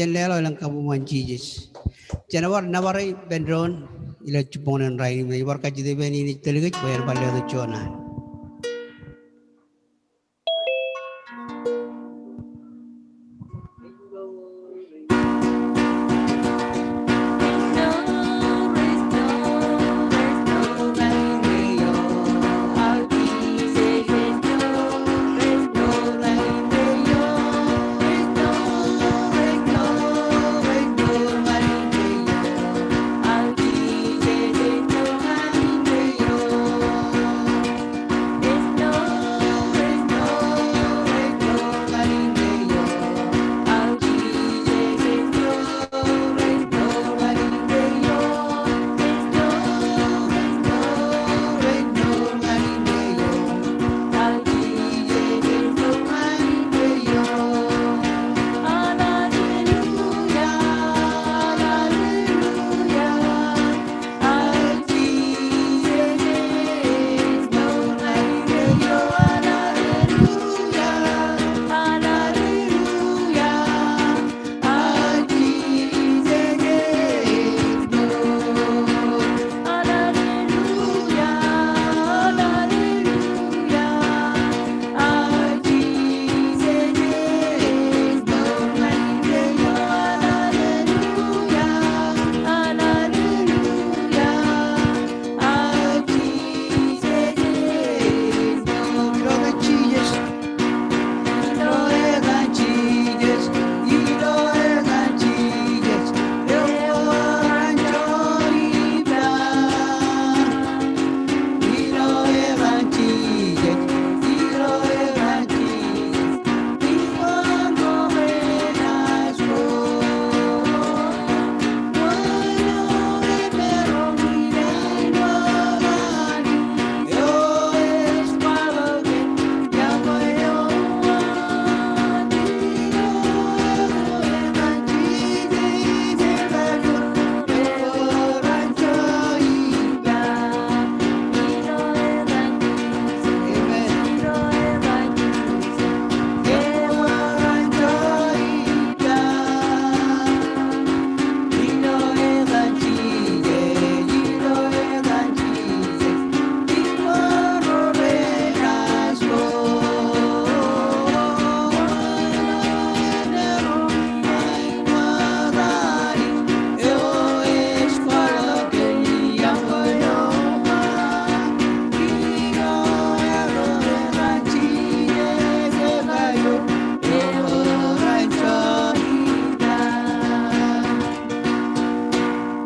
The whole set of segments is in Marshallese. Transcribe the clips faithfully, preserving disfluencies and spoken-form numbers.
Jen leḷọk elōñ kabuñ ñan Jisōs. Jen bar nōbar ippān doon ilo jibboñōn rainin im bar kajjitōk ippān in ej tōl kōj bwe en bar letok juon an.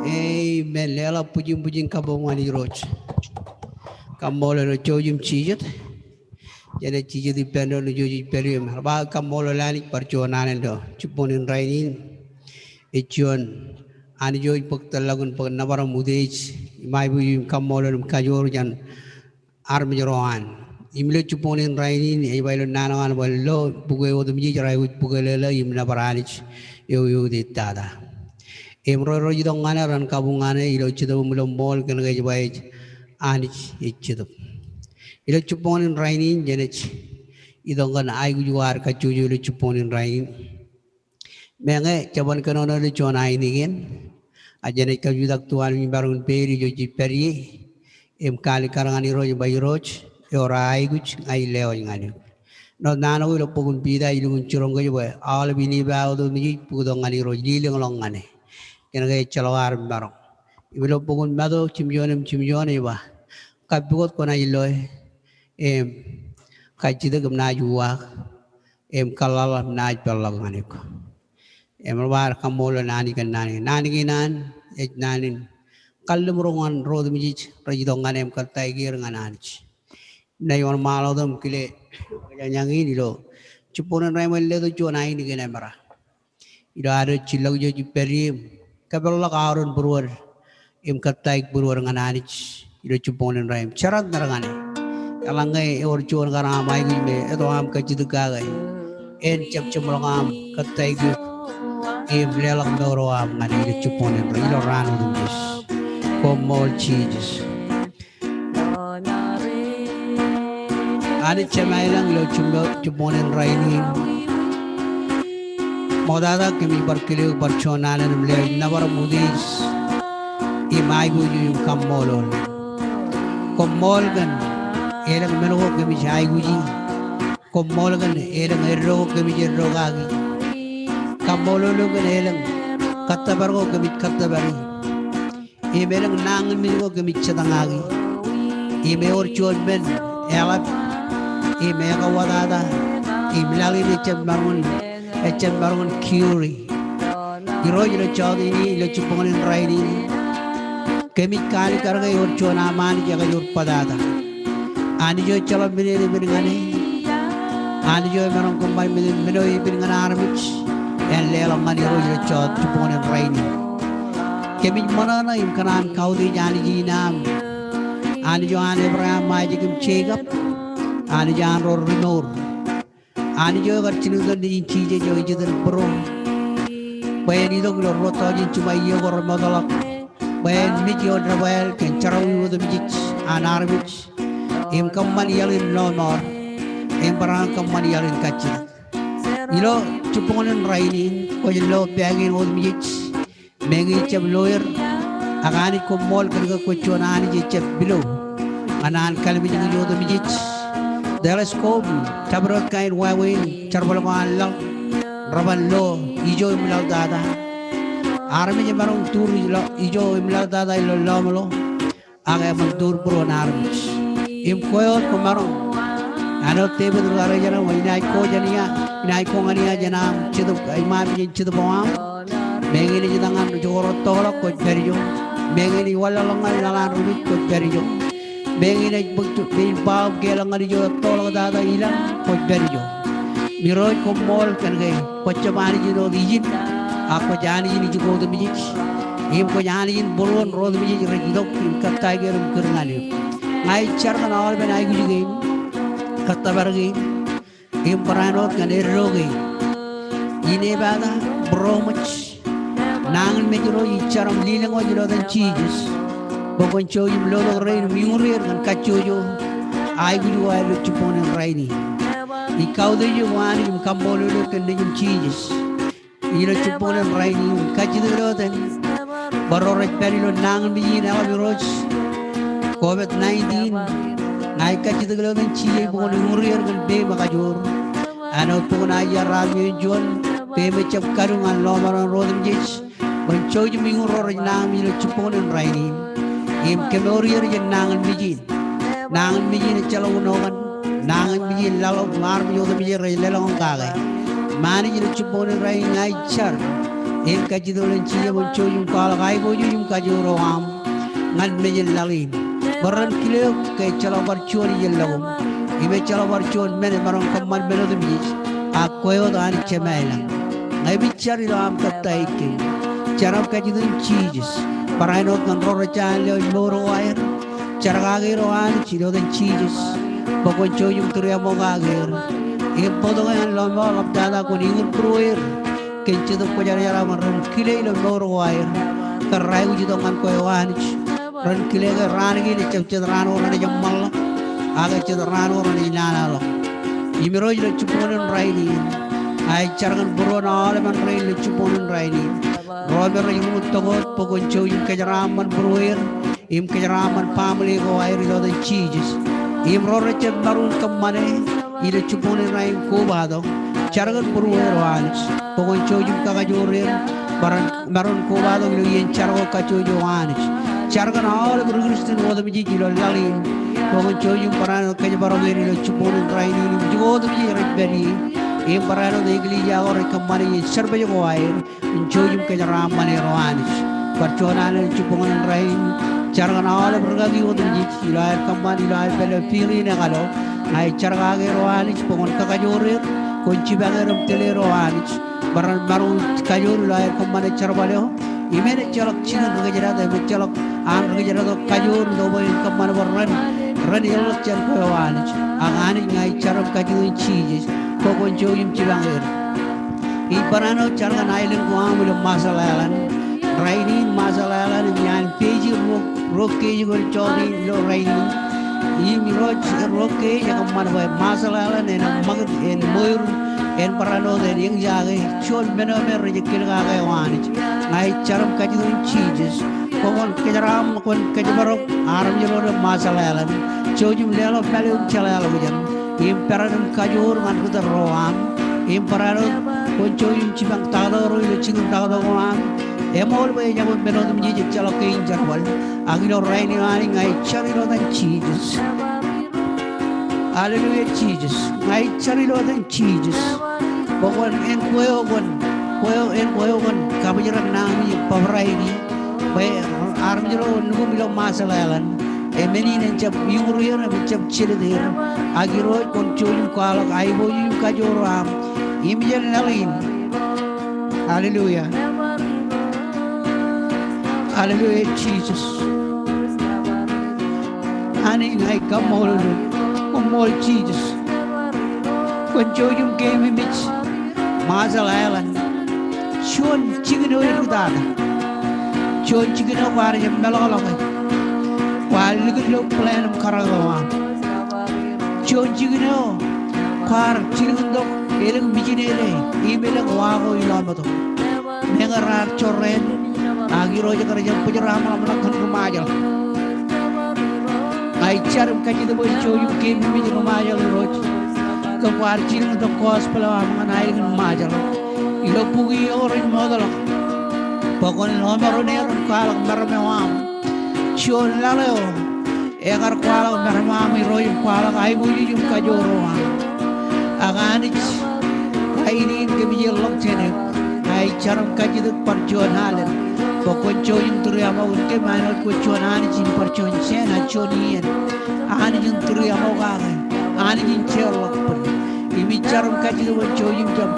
Amen. Leḷọk bwijin bwijin kabuñ ñan Irooj. Kaṃṃoolol eok, jouj im jijet. Jenaaj jijet ippān doon ijo jej pād ie im bar ba kaṃṃoolol Anij bar juon alen ilo jibboñōn rainin. Ej juon Anij eo ej bōk tōllọkin bōk nōbar im utiej im aiboojoj im kaṃṃoolol im kajoor jān armej ro an. Im ilo jibboñōn rainin ej ba ilo naan eo an bwe lo bukwe otemjej raikuj bukwe leḷọk im nōbar Anij eo eutiej tata. Im ro rej itok ñan e ren kabuñ ñan e ilo jetōb im ilo ṃool kōnke ej ba ej Anij ej jetōb. Ilo jibboñōn rainin jenaaj itok kōn aikuj ko ad kajjojo ilo jibboñōn rainin. Meñe jeban kōnono ilo juon ainikien, ak jenaaj kajutak tuan im maroñ in peid ijo jej pād ie im kaalikkar ñan Irooj im ba Irooj, ewōr aikuj ña ij lewōj ñan eok. Āinwōt naan ko ilo bok in Piter ej lukkuun jiroñ kōj bwe aolep inipa otemjej bōktok ñan Irooj, lilōñḷọk ñan e. Kōnke ejjeḷọk ad maroñ. Im ilo bok in Matu jimjuon im jimjuon ej ba, kappukot kwōnaaj loe im kajjitōk im naaj uwaak im kōḷḷaḷḷaḷ im naaj peḷḷọk ñan eok. Im bar kaṃṃoolol Anij kōn naan kein. Naan kein an ej naan in kalliṃur ñan ro otemjej rej itok ñan e im kōttāik er ñan Anij. Im naaj wōnṃaanḷọk im kile ej ñan in ilo jibboñōn rainin bar letok juon ainikien emera. Ilo ad ej jillọk ijo jej pād ie im kōpeḷḷọk aoron būruod im kōttāik būruod ñan Anij ilo jibboñōn rainin. Jar ṇe ṇe ñan e. Eḷaññe ewōr juon kar aṃ aikuj me eto aṃ kajjitōk kake, en jab jeṃḷọk aṃ kōttāik eok im leḷọk mour eo aṃ ñan e ilo jibboñōn rainin, ilo raan otemjej. Koṃṃool Jisōs. Anij Jemem ilañ ilo jibboñōn rainin. Ṃoktata kōmij bar kile eok bar juon alen im lewōj nōbar im utiej im aikuj eok im kaṃṃoolol. Koṃṃool kōn elōñ men ko kōmij aikuji. Koṃṃool kōn elōñ eddo ko kōmij eddo kaki. Kaṃṃoolol eok kōn elōñ kōttōpar ko kōmij kōttōpari. Im elōñ nañinmej ko kōmij jitōñaki. Im ewōr juon men eḷap im ekauwōtata im laḷ in ejjab maroñ, ejjab maroñ kuri. Irooj, ilo jota in, ilo jibboñōn in rainin, kōmij kaalikkar ke ewōr juon aṃ Anij ekajoor bōtata. Anij eo ejjeḷọk men eṇ epen ñan e. Anij eo emaroñ kōṃṃan men, men eo epen ñan armej, en leḷọk ñan Irooj ilo jota, jibboñōn in rainin. Kōmij ṃōṇōṇō im kōṇaan kautiej Anij in aṃ, Anij eo an Ebream, Aisak im Jekob, Anij an ro rimour. Anij eo ekar jilkintok Nejin Jisōs eo ej iten būruō, bwe en itok ilo ruo tọujin jiṃa iiō ko remootḷọk, bwe en mej ioon debwāāl kōn jerọwiwi otemjej an armej im kōṃṃan iaḷ in lọmọọr im barāinwōt kōṃṃan iaḷ in kajjitōk. Ilo jibboñōn in rainin kwōj lo pāāk in otemjej, meñe ejjab lo er, ak Anij koṃṃool kōn ke kwōj juon Anij ejjab pilo ñan an kallimjekjek otemjej. Telescope, jabdewōt kain wāween jerbal ko an laḷ, reban lo ijo im laḷtata. Armej emaroñ tur ilo ijo im laḷtata ilo lọmeḷo, ak eṃṃan tur būruon armej. Im kwe wōt kwōmaroñ, āinwōt Devid ri-karijeran, inaaj ko jān ia, inaaj ko ñan ia jān aṃ jetōb, iṃaan mejān jetōb eo aṃ. Meñe in ej itok ñan jekdọọn rūttoḷọk, kwōj pād ijo. Meñe in ej wanlaḷḷọk ñan laḷ an ri-mej, kwōj pād ijo. Meñe in ej bōk, in baaṃ keḷọk ñan ijo ettoḷọk tata ilañ, kwōj pād ijo. Im Irooj, koṃṃool kōn ke kwōj jab Anij in wōt ijin, ak kwōj Anij in ijoko otemjej. Im kwōj Anij in būruon ro otemjej rej itok im kōttāik er im kūr ñan eok. Ña ij jar kōn aolepen aikuj kein, kōttōpar kein, im barāinwōt kōn eddo kein. Inepata, būroṃōj, nañinmej Irooj, ij jar im lelōñ wōj ilo etan Jisōs bwe kwōn jouj im lotok rein im iñuri er kōn kajjojo aikuj ko aer ilo jibboñōn in rainin. Ij kautiej eok Anij im kaṃṃoolol eok kōn Nejin Jisōs. Ilo jibboñōn in rainin, kajjitōk ilo etan, bwe ro rej pād ilo nañinmej in eḷap Irooj, COVID nineteen, ña ij kajjitōk ilo etan Jisōs bwe kwōn iñuri er kōn peiṃ ekajoor. Āinwōt bwe kwōn aje raar mej in juon, peiṃ ejjab kalu ñan lọmọọren ro otemjej. Kwōn jouj im iñur ro rej nañinmej ilo jibboñōn in rainin. Im kōmour er jān nañinmej in. Nañinmej in ejjeḷọk unokan. Nañinmej in laḷ eo armej otemjej rej lelọk im kake. Im Anij, ilo jibboñōn in rainin ña ij jar im kajjitōk ilo etan Jisōs bwe kwōn jouj im kwaḷọk aikuj im kajoor eo aṃ ñan mejān laḷ in. Bwe ren kile eok ke ejjeḷọk bar juon ijellọkuṃ, im ejjeḷọk bar juon men emaroñ kōṃṃan men otemjej, ak kwe wōt Anij Jemā ilañ. Ña ij jar ilo aṃ kōttāik kein. Jar im kajjitōk in Jisōs. Barāinwōt ñan ro rej jañin lewōj mour ko aer. Jar kake er O Anij ilo etan Jisōs bwe kwōn jouj im tūriaṃokake er. Im bōktok ñan lọmọọr ḷaptata kwōn iñūr būrueir kōn Jetōb Kwōjarjar aṃ bwe ren kile ilo mour ko aer ke raikuj itok ñan kwe O Anij. Ren kile ke raan kein ejjab jet raan ko renaaj eṃṃanḷọk, ak ejjet raan ko renaaj nanaḷọk. Im Irooj, ilo jibboñōn in rainin, ña ij jar kōn būruon aolepen rein ilo jibboñōn in rainin. Ro me rej ruṃwij tok wōt bwe kwōn jouj im kōjeraaṃṃan būrueir im kōjeraaṃṃan baaṃle ko aer ilo etan Jisōs. Im ro rejjab maroñ in kōṃṃane ilo jibboñōn in rainin kobatok, jar kōn būrueir O Anij bwe kwōn jouj im kakajoor er bwe ren maroñ in kobatok ilo iien jar ko kajjojo O Anij. Jar kōn aolep ri-Kristian otemjej ilo laḷ in bwe kwōn jouj im barāinwōt kōjparok er ilo jibboñōn in rainin im ijoko otemjej rej pād ie, im barāinwōt eklejia ko rej kōṃṃane iien service ko aer. Kwōn jouj im kōjeraaṃṃan er O Anij. Bar juon alen jibboñōn in rainin, jar kōn aolep rikaki otemjej ilo aer kōṃṃan, ilo aer pād ilo field in ekalo. Ña ij jar kake er O Anij bwe kwōn kakajoor er, kwōn jipañ er im tōl er O Anij bwe ren maroñ in kajoor ilo aer kōṃṃane jerbal eo. Im en ejjeḷọk jinen ri-kōjdat, im ejjeḷọk an ri-kōjdat eo kajoor ilo bwe en kōṃṃan bwe ren, ren ilọk jān kwe O Anij. Ak Anij, ña ij jar im kajjitōk in Jisōs bwe kwōn jouj im jipañ er. Ij barāinwōt jar kōn aelōñ ko aṃ ilo Marshall Island. Rainin Marshall Island im iaan page ruo, ruo keij ko ej jota in ilo rainin. Im Irooj, ruo keij ekōṃṃan bwe Marshall Island en ṃakūt, en ṃweiur en barāinwōt en eñjake juon men eo me rej kiil kake eo Anij. Ña ij jar im kajjitōk in Jisōs bwe kwōn kōjeraaṃṃan, kwōn kōjparok armej ro rej Ṃajeḷ Island. Jouj im leḷọk mālōtlōt im jeḷāḷọkjeṇ im peran im kajoor ñan ri-tōl ro aṃ. Im barāinwōt kwōn jouj im jipañ taktō ro ilo jikin taktō ko aṃ. Eṃool bwe ejabwe men otemjej ejjeḷọk kein jerbal. Ak ilo rainin Anij ña ij jar ilo etan Jisōs. Hallelujah, Jisōs. Ña ij jar ilo etan Jisōs bwe kwōn, en kwe eo kwōn, kwe eo, en kwe eo kwōn kabōjrak nañinmej im bōbrae in, bwe armej ro nukum ilo Ṃajeḷ Island, e men in en jab iuṃwin er, en jab jilet er. Ak Irooj kwōn jouj im kwaḷọk aiboojoj im kajoor eo aṃ im ijin laḷ in. Hallelujah. Hallelujah, Jisōs. Anij, ña ij kaṃṃoolol eok. Koṃṃool Jisōs. Kwōn jouj im keememej Ṃajeḷ Island. Juon jikin eo edik tata. Juon jikin eo kwaar jab meḷọkḷọke. Kwaar likūt ilo plan im karōk eo aṃ. Juon jikin eo kwaar jilkintok elōñ mijinede im elōñ wa ko ilo meto. Meñe raar jorrāān, ak Irooj kar jab bōjrak aṃ ḷōmṇak kōn ri-Ṃajeḷ. Ña ij jar im kajjitōk bwe kwōn jouj im keememej ri-Ṃajeḷ Irooj. Kōn kwaar jilkintok gospel eo aṃ ñan aelōñ in Ṃajeḷ. Ilo bukwi eo rej mootḷọk bwe kwōn lọmọọren er im kwaḷọk meram eo aṃ. Juon laḷ eo ekar kwaḷọk meram eo aṃ Irooj im kwaḷọk aiboojoj im kajoor eo aṃ. Ak Anij, rainin kōmij ilọk jān eok, ña ij jar im kajjitōk bar juon alen bwe kwōn jouj im tūriaṃokake kōm āinwōt kwe juon Anij in bar juon jān ak juon iien. Anij in tūriaṃokake, Anij in jeorḷọk bōd. Im ij jar im kajjitōk bwe kwōn jouj im jab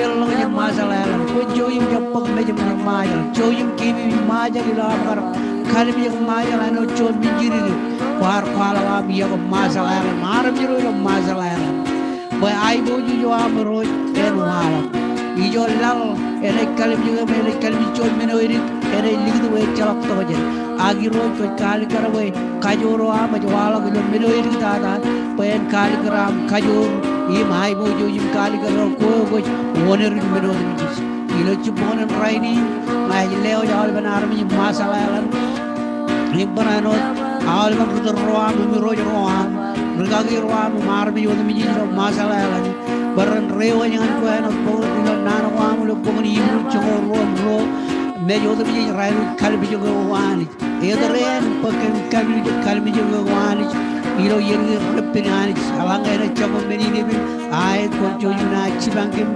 eḷḷọk jān Ṃajeḷ Island. Kwōn jouj im jab bōk mejaṃ ilo Ṃajeḷ. Jouj im keememej Ṃajeḷ ilo aṃ kar kalimjek Ṃajeḷ āinwōt juon ministry. Kwaar kwaḷọk aṃ iọkwe Ṃajeḷ Island. Armej ro ilo Ṃajeḷ Island. Bwe aiboojoj eo aṃ Irooj en waḷọk. Ijo laḷ enaaj kalimjek eṃ, enaaj kalimjek juon men eo edik, enaaj likūt bwe ejjeḷọk tokjān. Ak Irooj kwōj kaalikkar bwe kajoor eo aṃ ej waḷọk ilo men eo edik tata, bwe en kaalikkar aṃ kajoor im aiboojoj im kaalikkar kwe eo kwōj oner in men otemjej. Ilo jibboñōn rainin, ña ij lewōj aolepen armej in Ṃajeḷ Island im barāinwōt aolepen ri-tōl ro aṃ im irooj ro aṃ, rikaki ro aṃ im armej otemjej ilo Ṃajeḷ Island. Bwe ren reiwōj ñan kwe āinwōt bok ilo naan ko aṃ ilo bok in Hibru joñoul ruo im ruo, mej otemjej raeluk kalimjek eok Anij. Etōr eṇ bwe kōm kalimjek, kalimjek eok Anij ilo iien in reppen Anij. Eḷaññe enaaj jako men in epen, aet kwōn jouj im naaj jipañ kōm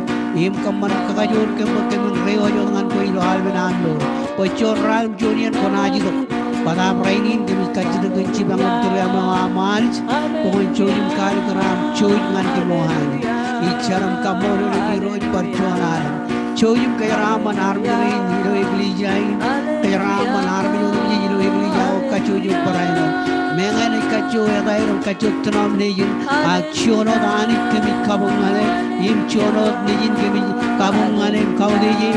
im kōṃṃan kakajoor kōm bwe kōmin reiwōj wōt ñan kwe ilo aolepen aṃ mour. Bwe juon raan im juon iien kwōnaaj itok. Bōtaab rainin kōmij kajjitōk kōn jipañ im tūriaṃo eo aṃ Anij, bwe kwōn jouj im kaalikkar aṃ jouj ñan kōm O Anij. Ij jar im kaṃṃoolol eok Irooj bar juon alen. Jouj im kōjeraaṃṃan armej rein ilo eklejia in. Kōjeraaṃṃan armej otemjej ilo eklejia ko kajjojo barāinwōt. Meñe enaaj kajjioñ etaer im kajjioñ denomination, ak juon wōt Anij kōmij kabuñ ñan e, im juon wōt Nejin kōmij kabuñ ñan e im kautiej e,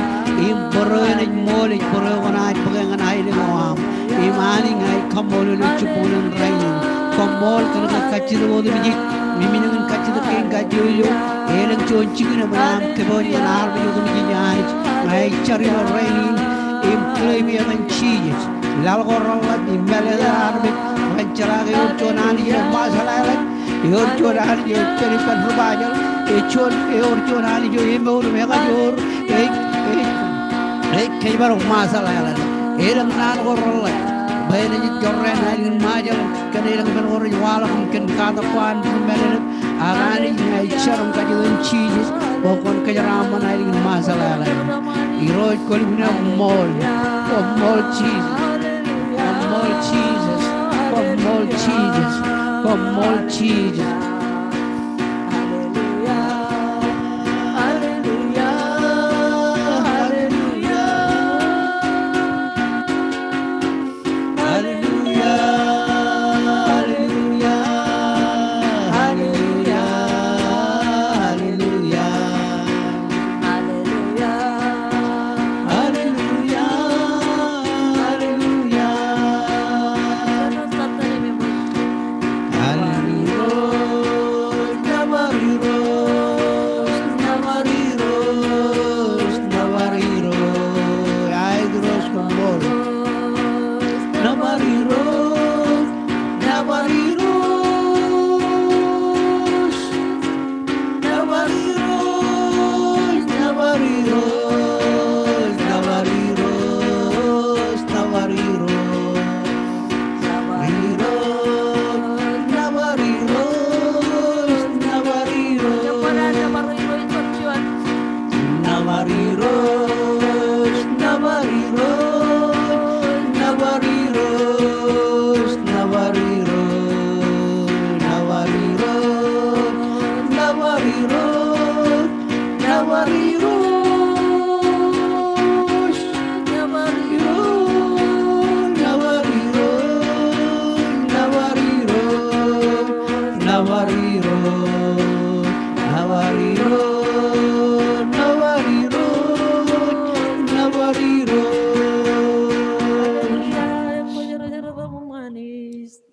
im bōro enaaj ṃool ej bōro kwōnaaj bōke ñan aelōñ eo aṃ. Im Anij ña ij kaṃṃoolol eok jibboñōn rainin. Koṃṃool kōn ke kajjitōk otemjej, im iien in kajjitōk kein kajjojo. Elōñ juon jikin eṃōj aṃ kōpooj ñan armej otemjej Anij. Ña ij jar ilo rainin im claim etan Jisōs. Laḷ ko reḷḷap im mālōtlōt armej ren jeḷā ke ewōr juon Anij ilo Ṃajeḷ Island. Ewōr juon Anij eo ej jar ippān ri-Ṃajeḷ. Ewōr juon, ewōr juon Anij eo emour im ekajoor. Ej, ej, ej kōjparok Ṃajeḷ Island. Elōñ naan ko reḷḷap bwe enaaj jorrāān aelōñ in Ṃajeḷ kōn elōñ men ko rej waḷọk im kōn katak ko an ri-mālōtlōt. Ak Anij ña ij jar im kajjitōk in Jisōs bwe kwōn kōjeraaṃṃan aelōñ in Ṃajeḷ Island. Irooj kwōlukkuun eṃṃool. Koṃṃool Jisōs. Koṃṃool Jisōs. Koṃṃool Jisōs. Koṃṃool Jisōs. Hallelujah.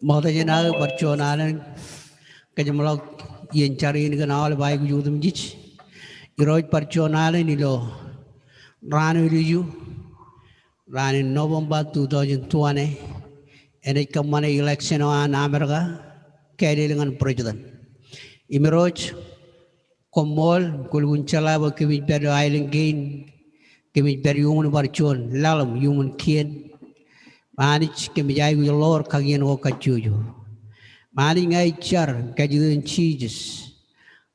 Ṃokta jān aō bar juon alen kōjeṃḷọk iien jar in kōn aolep aikuj otemjej. Irooj, bar juon alen ilo raan eo ilju, raan in November two thousand twenty, enaaj kōṃṃane election eo an Amerika, kālel ñan president. Im Irooj, koṃṃool, kwōlukkuun jeḷā bwe kōmij pād ilo aelōñ kein, kōmij pād iuṃwin bar juon laḷ im iuṃwin kien. Anij, kōmij aikuj ḷoor kakien ko kajjojo. Anij, ña ij jar im kajjitōk in Jisōs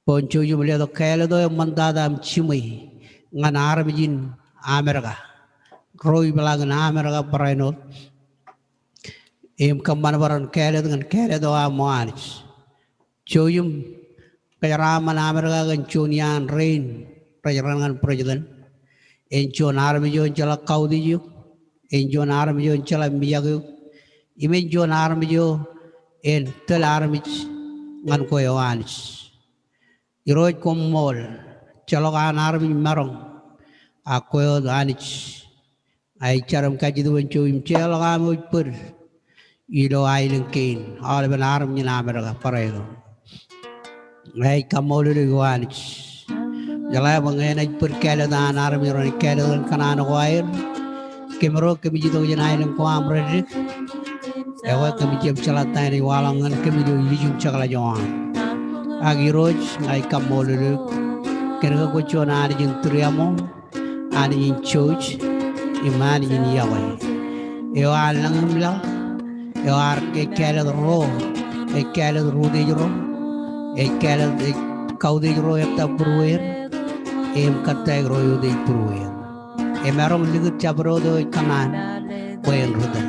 bwe kwōn jouj im letok kāālōt eo eṃṃantata im jiṃwe ñan armej in Amerika, ro ipeḷaakin Amerika barāinwōt, im kōṃṃan bwe ren kāālōt ñan kāālōt eo aṃ, O Anij. Jouj im kōjeraaṃṃan Amerika kōn juon iaan rein rej ran ñan president. En juon armej eo en jeḷā kautiej eok, en juon armej eo en jeḷā mijak eok, im en juon armej eo en tōl armej ñan kwe, O Anij. Irooj, koṃṃool, ejjeḷọk an armej maroñ, ak kwe wōt Anij. Ij jar im kajjitōk bwe kwōn jouj im jeorḷọk aṃ ej bōd ilo aelōñ kein, aolepen armej in Amerika barāinwōt. Ij kaṃṃoolol eok, O Anij. Jeḷā bwe ñe enaaj bōd kāālōt an armej ro, enaaj kāālōt kōn kōṇaan ko aer. Kōmro kōmij itok jān aelōñ ko aṃ reddik, ekwe kōmij jab jeḷā ta enaaj waḷọk ñan kōm ilo ilju im jekḷaj eo aṃ. Ak Irooj, ij kaṃṃoolol eok kōn ke kwōj juon Anij in tūriaṃo, Anij in jouj, im Anij in iọkwe. Eo an lañ im laḷ, eo ear, ej kāālōt ro, ej kāālōt ri utiej ro, ej kāālōt, ej kautiej ro ettā būrueer, im kōttāik ro eutiej būrueer. Emaroñ likūt jabdewōt eo ej kōṇaan bwe en ri tōl.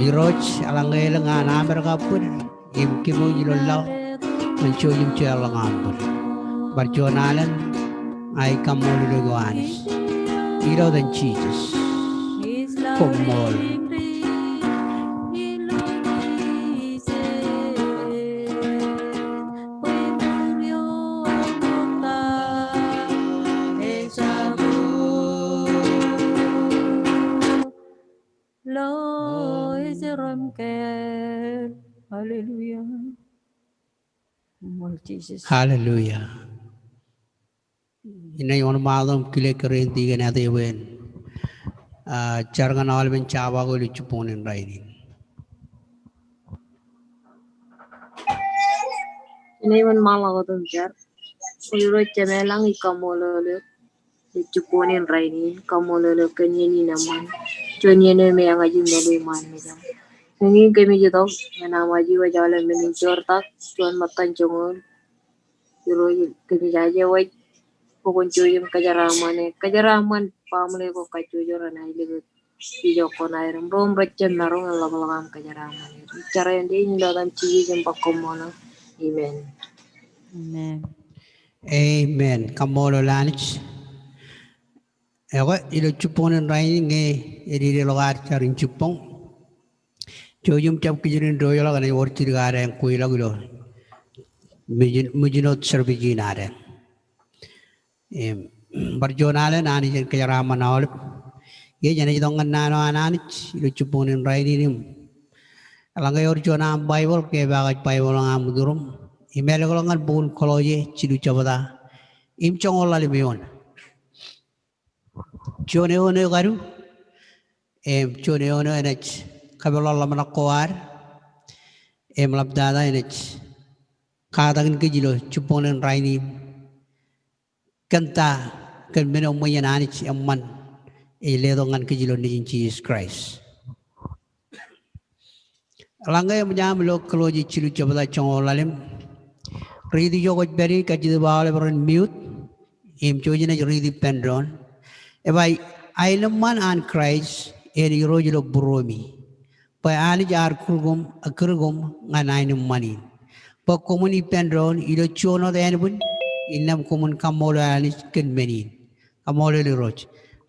Irooj, eḷaññe elōñ an Amerika bōd, im kōmwōj ilo laḷ, kwōn jouj im jeorḷọk aṃ bōd. Bar juon alen, ij kaṃṃoolol eok, O Anij. Ilo etan Jisōs. Koṃṃool. Hallelujah. Hallelujah. Inaaj wōnṃaanḷọk im kile kōrā in tikōn Ate bwe en, ah, jar ñan aolepen jabdewōt ko ilo jibboñōn in rainin. Inaaj wōnṃaanḷọk wōt im jar. O Irooj Jemem ilañ, ij kaṃṃoolol eok ilo jibboñōn in rainin, kaṃṃoolol eok kōn iien in eṃṃan, juon iien eo me eñin ṃōḷ iṃaan mejaṃ. Eñin kōmij itok ñan aṃ aje wōj aolep men in joortak, juon ṃōttan joñoul. Irooj, kōmij aje wōj bwe kwōn jouj im kōjeraaṃṃan e, kōjeraaṃṃan baaṃle ko kajjojo renaaj likūt ijo kwōn aer im ro im rej jab maroñ en ḷapḷọk aṃ kōjeraaṃṃan er. Ij jar āindein ilo etan Jisōs im ba koṃṃool. Amen. Amen. Amen. Kaṃṃoolol Anij. Ekwe, ilo jibboñōn in rainin ñe ededeḷọk ad jar in jibboñ, jouj im jab kijennin diwōjḷọk, enaaj wōr jidik ad eñ kweilọk ilo ṃōjin, ṃōjin wōt service in ad eñ. Im, bar juon alen, Anij en kōjeraaṃṃan aolep. Iej enaaj itok ñan naan eo an Anij ilo jibboñōn in rainin im eḷaññe ewōr juon aṃ Baibōḷ, ke epaakōj Baibōḷ eo aṃ ituruṃ im ālōkḷọk ñan bok in Kolosse jilu jebta im joñoul ḷalem eoon. Juon eoon eo kadu, im juon eoon eo enaaj kōpeḷḷọk ḷōmṇak ko ad im ḷaptata enaaj katakin kōj ilo jibboñōn rainin kōn ta, kōn men eo ṃweien Anij eṃṃan ej letok ñan kōj ilo Nejin Jisōs Kraist. Eḷaññe eṃōj aṃ ilo Kolosi jilu jebta joñoul ḷalem, riiti ijo kwōj pād ie, kajjitōk ba aolep ren mute, im jouj im naaj riiti ippān doon. Ej ba, aenōṃṃan an Kraist en Irooj ilo būruemi, bwe Anij ear kūr koṃ, kūr koṃ ñan aenōṃṃan in, bwe koṃwin ippān doon ilo juon wōt ānbwin, innām koṃwin kaṃṃoolol Anij kōn men in. Kaṃṃoolol Irooj.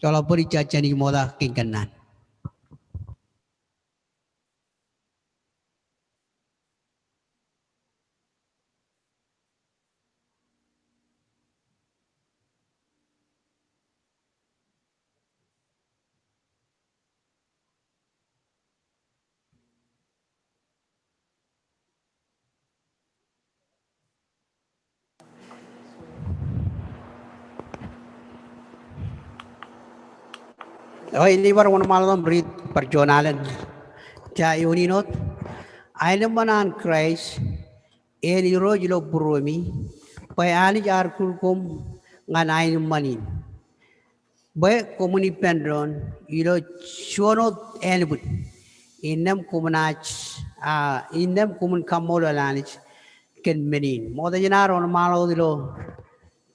Joḷọk bōd ijja jān ij ṃokta kein kōnnaan. Eo, inaaj bar wōnṃaanḷọk im riit bar juon alen. Ejja, eoon in wōt. Aenōṃṃan an Kraist en Irooj ilo būruemi, bwe Anij ear kūr koṃ ñan aenōṃṃan in, bwe koṃwin ippān doon ilo juon wōt ānbwin, innām koṃwin naaj, a, innām koṃwin kaṃṃoolol Anij kōn men in. Ṃokta jān ad wōnṃaanḷọk wōt ilo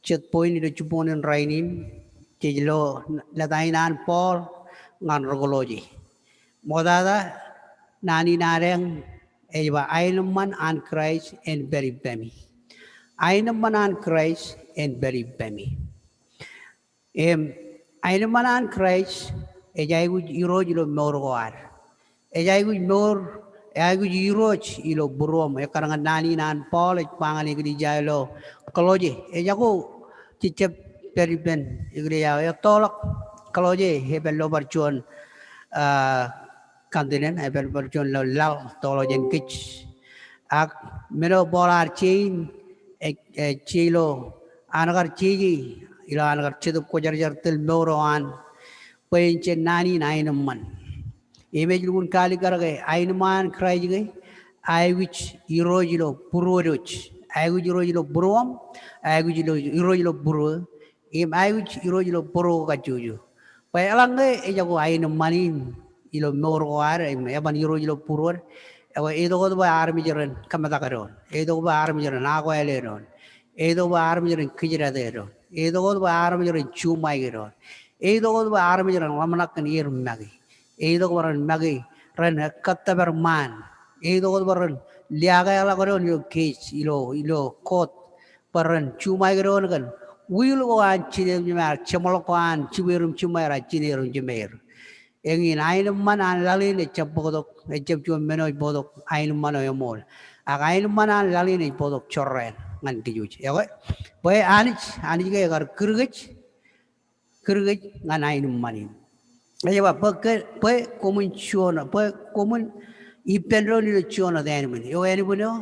jet point ilo jibboñōn rainin, jej lo lōta in an Paul ñan ri Kolosi. Ṃoktata, naan in ad eñ ej ba, aenōṃṃan an Kraist en pād ippemi. Aenōṃṃan an Kraist en pād ippemi. Im, aenōṃṃan an Kraist ej aikuj irooj ilo mour ko ad. Ej aikuj mour, ej aikuj irooj ilo būruōṃ. Ekkar ñan naan in an Paul ej ba ñan eklejia ilo Kolosi. Ejako jejjab pād ippān eklejia eo. Ettoḷọk Kolosi, ej pād ilo bar juon, ah, continent, ej pād ilo bar juon lo laḷ, ettoḷọk jān kōj. Ak men eo Paul ear je in, ej, ej je ilo an kar jeje, ilo an kar Jetōb Kwōjarjar tōl mour eo an, bwe en jān naan in aenōṃṃan. Im ej lukkuun kaalikkar ke aenōṃṃan an Kraist ke aikuj irooj ilo būruōd wōj. Aikuj irooj ilo būruōṃ, aikuj ilo, irooj ilo būruō, im aikuj irooj ilo būruō kajjojo. Bwe eḷaññe ejako aenōṃṃan in ilo mour ko ad, im eban irooj ilo būruōd, ekwe eitok wōt bwe armej ren kōmetak doon. Eitok bwe armej ren akwāāle doon. Eitok bwe armej ren kōjdate doon. Eitok wōt bwe armej ren juṃaik doon. Eitok wōt bwe armej ren ḷōmṇak kōn er make. Eitok bwe ren make, ren kōttōpar ṃaan. Eitok wōt bwe ren liaakḷọk doon ilo case, ilo, ilo court. Bwe ren juṃaik doon kōn will ko an jined eo im jemeir, jeṃḷọk ko an jimeir im jiṃṃaer, ak jined eo im jemeir. Eñin aenōṃṃan an laḷ in ejjab bōktok, ejjab juon men eo ej bōktok aenōṃṃan eo eṃool. Ak aenōṃṃan an laḷ in ej bōktok jorrāān ñan kōj wōj. Ekwe, bwe Anij, Anij ke ekar kūr kōj, kūr kōj ñan aenōṃṃan in. Ej ba, bwe ke, bwe koṃwin juon, bwe koṃwin ippān doon ilo juon wōt ānbwin. Eo ānbwin eo,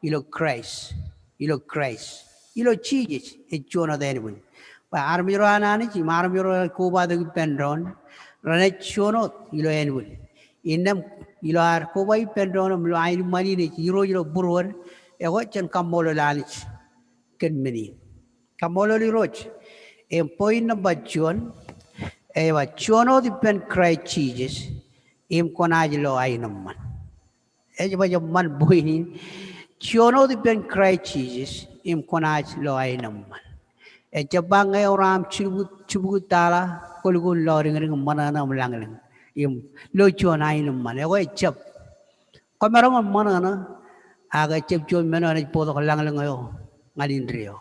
ilo Kraist. Ilo Kraist. Ilo Jisōs, ej juon wōt ānbwin. Bwe armej ro an Anij, im armej ro an kobatok ippān doon, renaaj juon wōt ilo ānbwin. Innām ilo ad koba ippān doon, im ilo aenōṃṃan in ej irooj ilo būruōd, ekwe jen kaṃṃoolol Anij kōn men in. Kaṃṃoolol Irooj. Im point number juon, ej ba, juon wōt ippān Kraist Jisōs, im kwōnaaj lo aenōṃṃan. Ej ba eṃṃan point in, juon wōt ippān Kraist Jisōs, im kwōnaaj lo aenōṃṃan. Ejjab ba ñe ewōr aṃ jibukwi, jibukwi tala, kwōlukkuun lo diñdiñ im ṃōṇōṇō im lañlōñ. Im lo juon aenōṃṃan. Ekwe ejjab. Kwōmaroñ in ṃōṇōṇō, ak ejjab juon men eo enaaj bōktok lañlōñ eo ñan indeeo.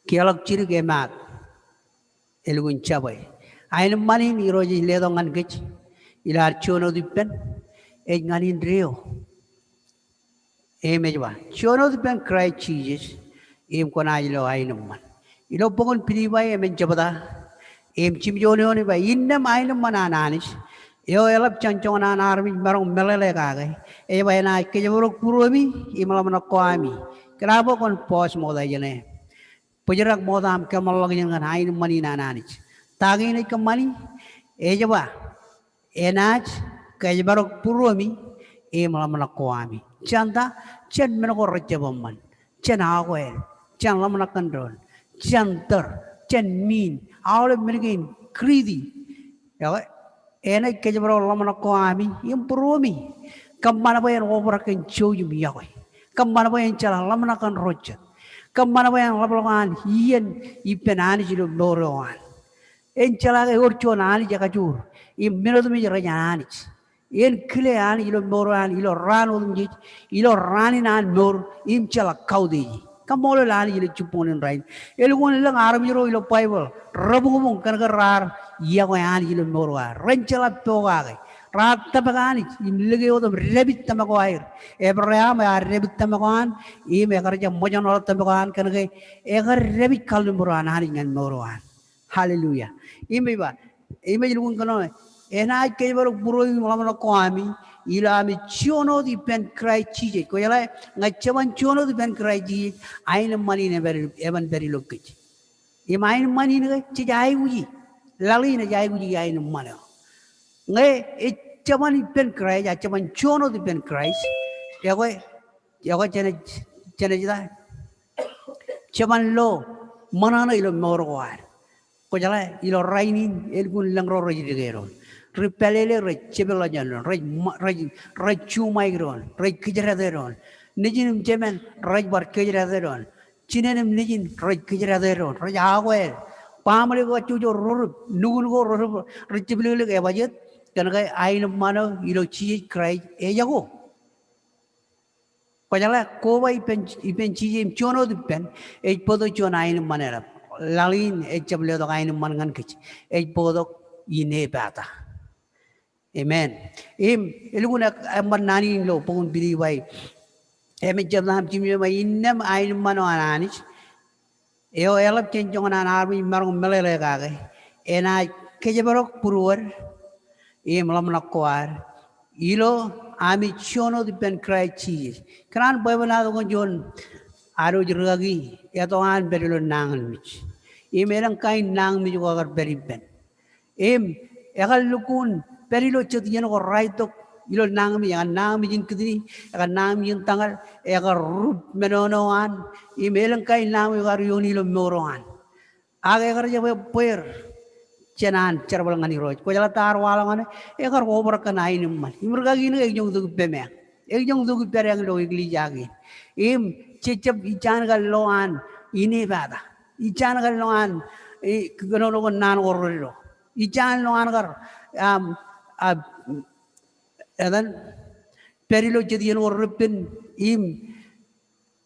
Kiiō ḷọk jidik emaat, elukkuun jabwe. Aenōṃṃan in Irooj ej letok ñan kōj ilo ad juon wōt ippān, ej ñan indeeo. Im ej ba, juon wōt ippān Kraist Jisōs, im kwōnaaj lo aenōṃṃan. Ilo bok in Pilippai emān jebta, im jimjuon eoon ej ba, innām aenōṃṃan an Anij, eo eḷap jān joñan an armej maroñ meḷeḷe kake, ej ba enaaj kōjparok būruemi, im ḷōmṇak ko ami. Kōn ad bwe kwōn pause ṃokta jeṇe. Bōjrak ṃokta aṃ kōmeḷeḷeik jān ñan aenōṃṃan in an Anij. Ta kein ej kōṃṃani, ej ba, enaaj kōjparok būruemi im ḷōmṇak ko ami. Jān ta? Jān men ko rejjab eṃṃan. Jān akwāāl, jān ḷōmṇak kōn doon, jān tōr, jān mean, aolep men kein, greedy. Ekwe, enaaj kōjparok ḷōmṇak ko ami im būruemi. Kōṃṃan bwe en obrak kōn jouj im iọkwe. Kōṃṃan bwe en jeḷā ḷōmṇak kōn ro jet. Kōṃṃan bwe en ḷapḷọk an iien ippān Anij ilo mour eo an. En jeḷā ke ewōr juon Anij ekajoor im men otemjej rej an Anij. En kile Anij ilo mour eo an ilo raan otemjej, ilo raan in an mour, im jeḷā kautiej e. Kaṃṃoolol Anij ilo jibboñōn in rainin. Elukkuun lōñ armej ro ilo Baibōḷ rebuñbuñ kōn ke raar iọkwe Anij ilo mour eo an. Ren jeḷā pokake. Raar tōmak Anij im lōke wōt im dāpij tōmak ko aer. Ebream ear dāpij tōmak ko an, im ekar jab ṃōjṇọ tōmak ko an kōn ke ekar dāpij kalliṃur eo an Anij ñan mour eo an. Hallelujah. Im ej ba, im ej lukkuun kōnono, enaaj kōjparok būruemi im ḷōmṇak ko ami ilo ami juon wōt ippān Kraist Jisōs. Kwōjeḷā, ñe jeban juon wōt ippān Kraist Jisōs, aenōṃṃan in eban, eban pād ilo kōj. Im aenōṃṃan in ke jej aikuji. Laḷ in ej aikuji aenōṃṃan eo. Ñe ej jeban ippān Kraist, a jeban juon wōt ippān Kraist, ekwe, ekwe jenaaj, jenaaj ta? Jeban lo ṃōṇōṇō ilo mour ko ad. Kwōjeḷā, ilo rainin, elukkuun lōñ ro rej dike doon. Ri pālele rej jepeḷḷọk jān doon. Rej ṃa-, rej, rej juṃaik doon. Rej kōjdate doon. Nejin im jemān rej bar kōjdate doon. Jinen im nejin rej kōjdate doon. Rej akwāāl. Baaṃle ko kajjojo ro rip. Nukun ko ro rip. Rej jepliklik, ebajjeet? Kōn ke aenōṃṃan eo ilo Jisōs Kraist ejako. Kwōjeḷā, koba ippān, ippān Jisōs im juon wōt ippān, ej bōktok juon aenōṃṃan eḷap. Laḷ in ej jab letok aenōṃṃan ñan kōj. Ej bōktok inepata. Amen. Im, elukkuun ek-, eṃṃan naan in ilo bok in Pilippai. Emān jebta im jimjuon, innām aenōṃṃan eo an Anij eo eḷap jān joñan an armej maroñ meḷeḷe kake, enaaj kōjparok būruod im ḷōmṇak ko ad ilo ami juon wōt ippān Kraist Jisōs. Kōṇaan bwebwenato kōn juon adwōj rikaki, eto an pād ilo nañinmej. Im elōñ kain nañinmej ko ekar pād ippān. Im, ekar lukkuun pād ilo jet iien ko raar itok ilo nañinmej, ekar nañinmej in kitni, ekar nañinmej in tañal, ekar rup menono an, im elōñ kain nañinmej ko ekar iioon ilo mour eo an. Ak ekar jab ebbeer jān an jerbal ñan Irooj. Kwōjeḷā ta ear waḷọk ñan e? Ekar obrak kōn aenōṃṃan. Im rikaki in ke ekjọñ tok ippāmeañ. Ekjọñ tok ippādeañ ilo eklejia kein. Im, jejjab ijjaan kar lo an inepata. Ijjaan kar lo an, e, kōnono kōn naan ko reddo. Ijjaan lo an kar, am, a, etan, pād ilo jet iien ko repen im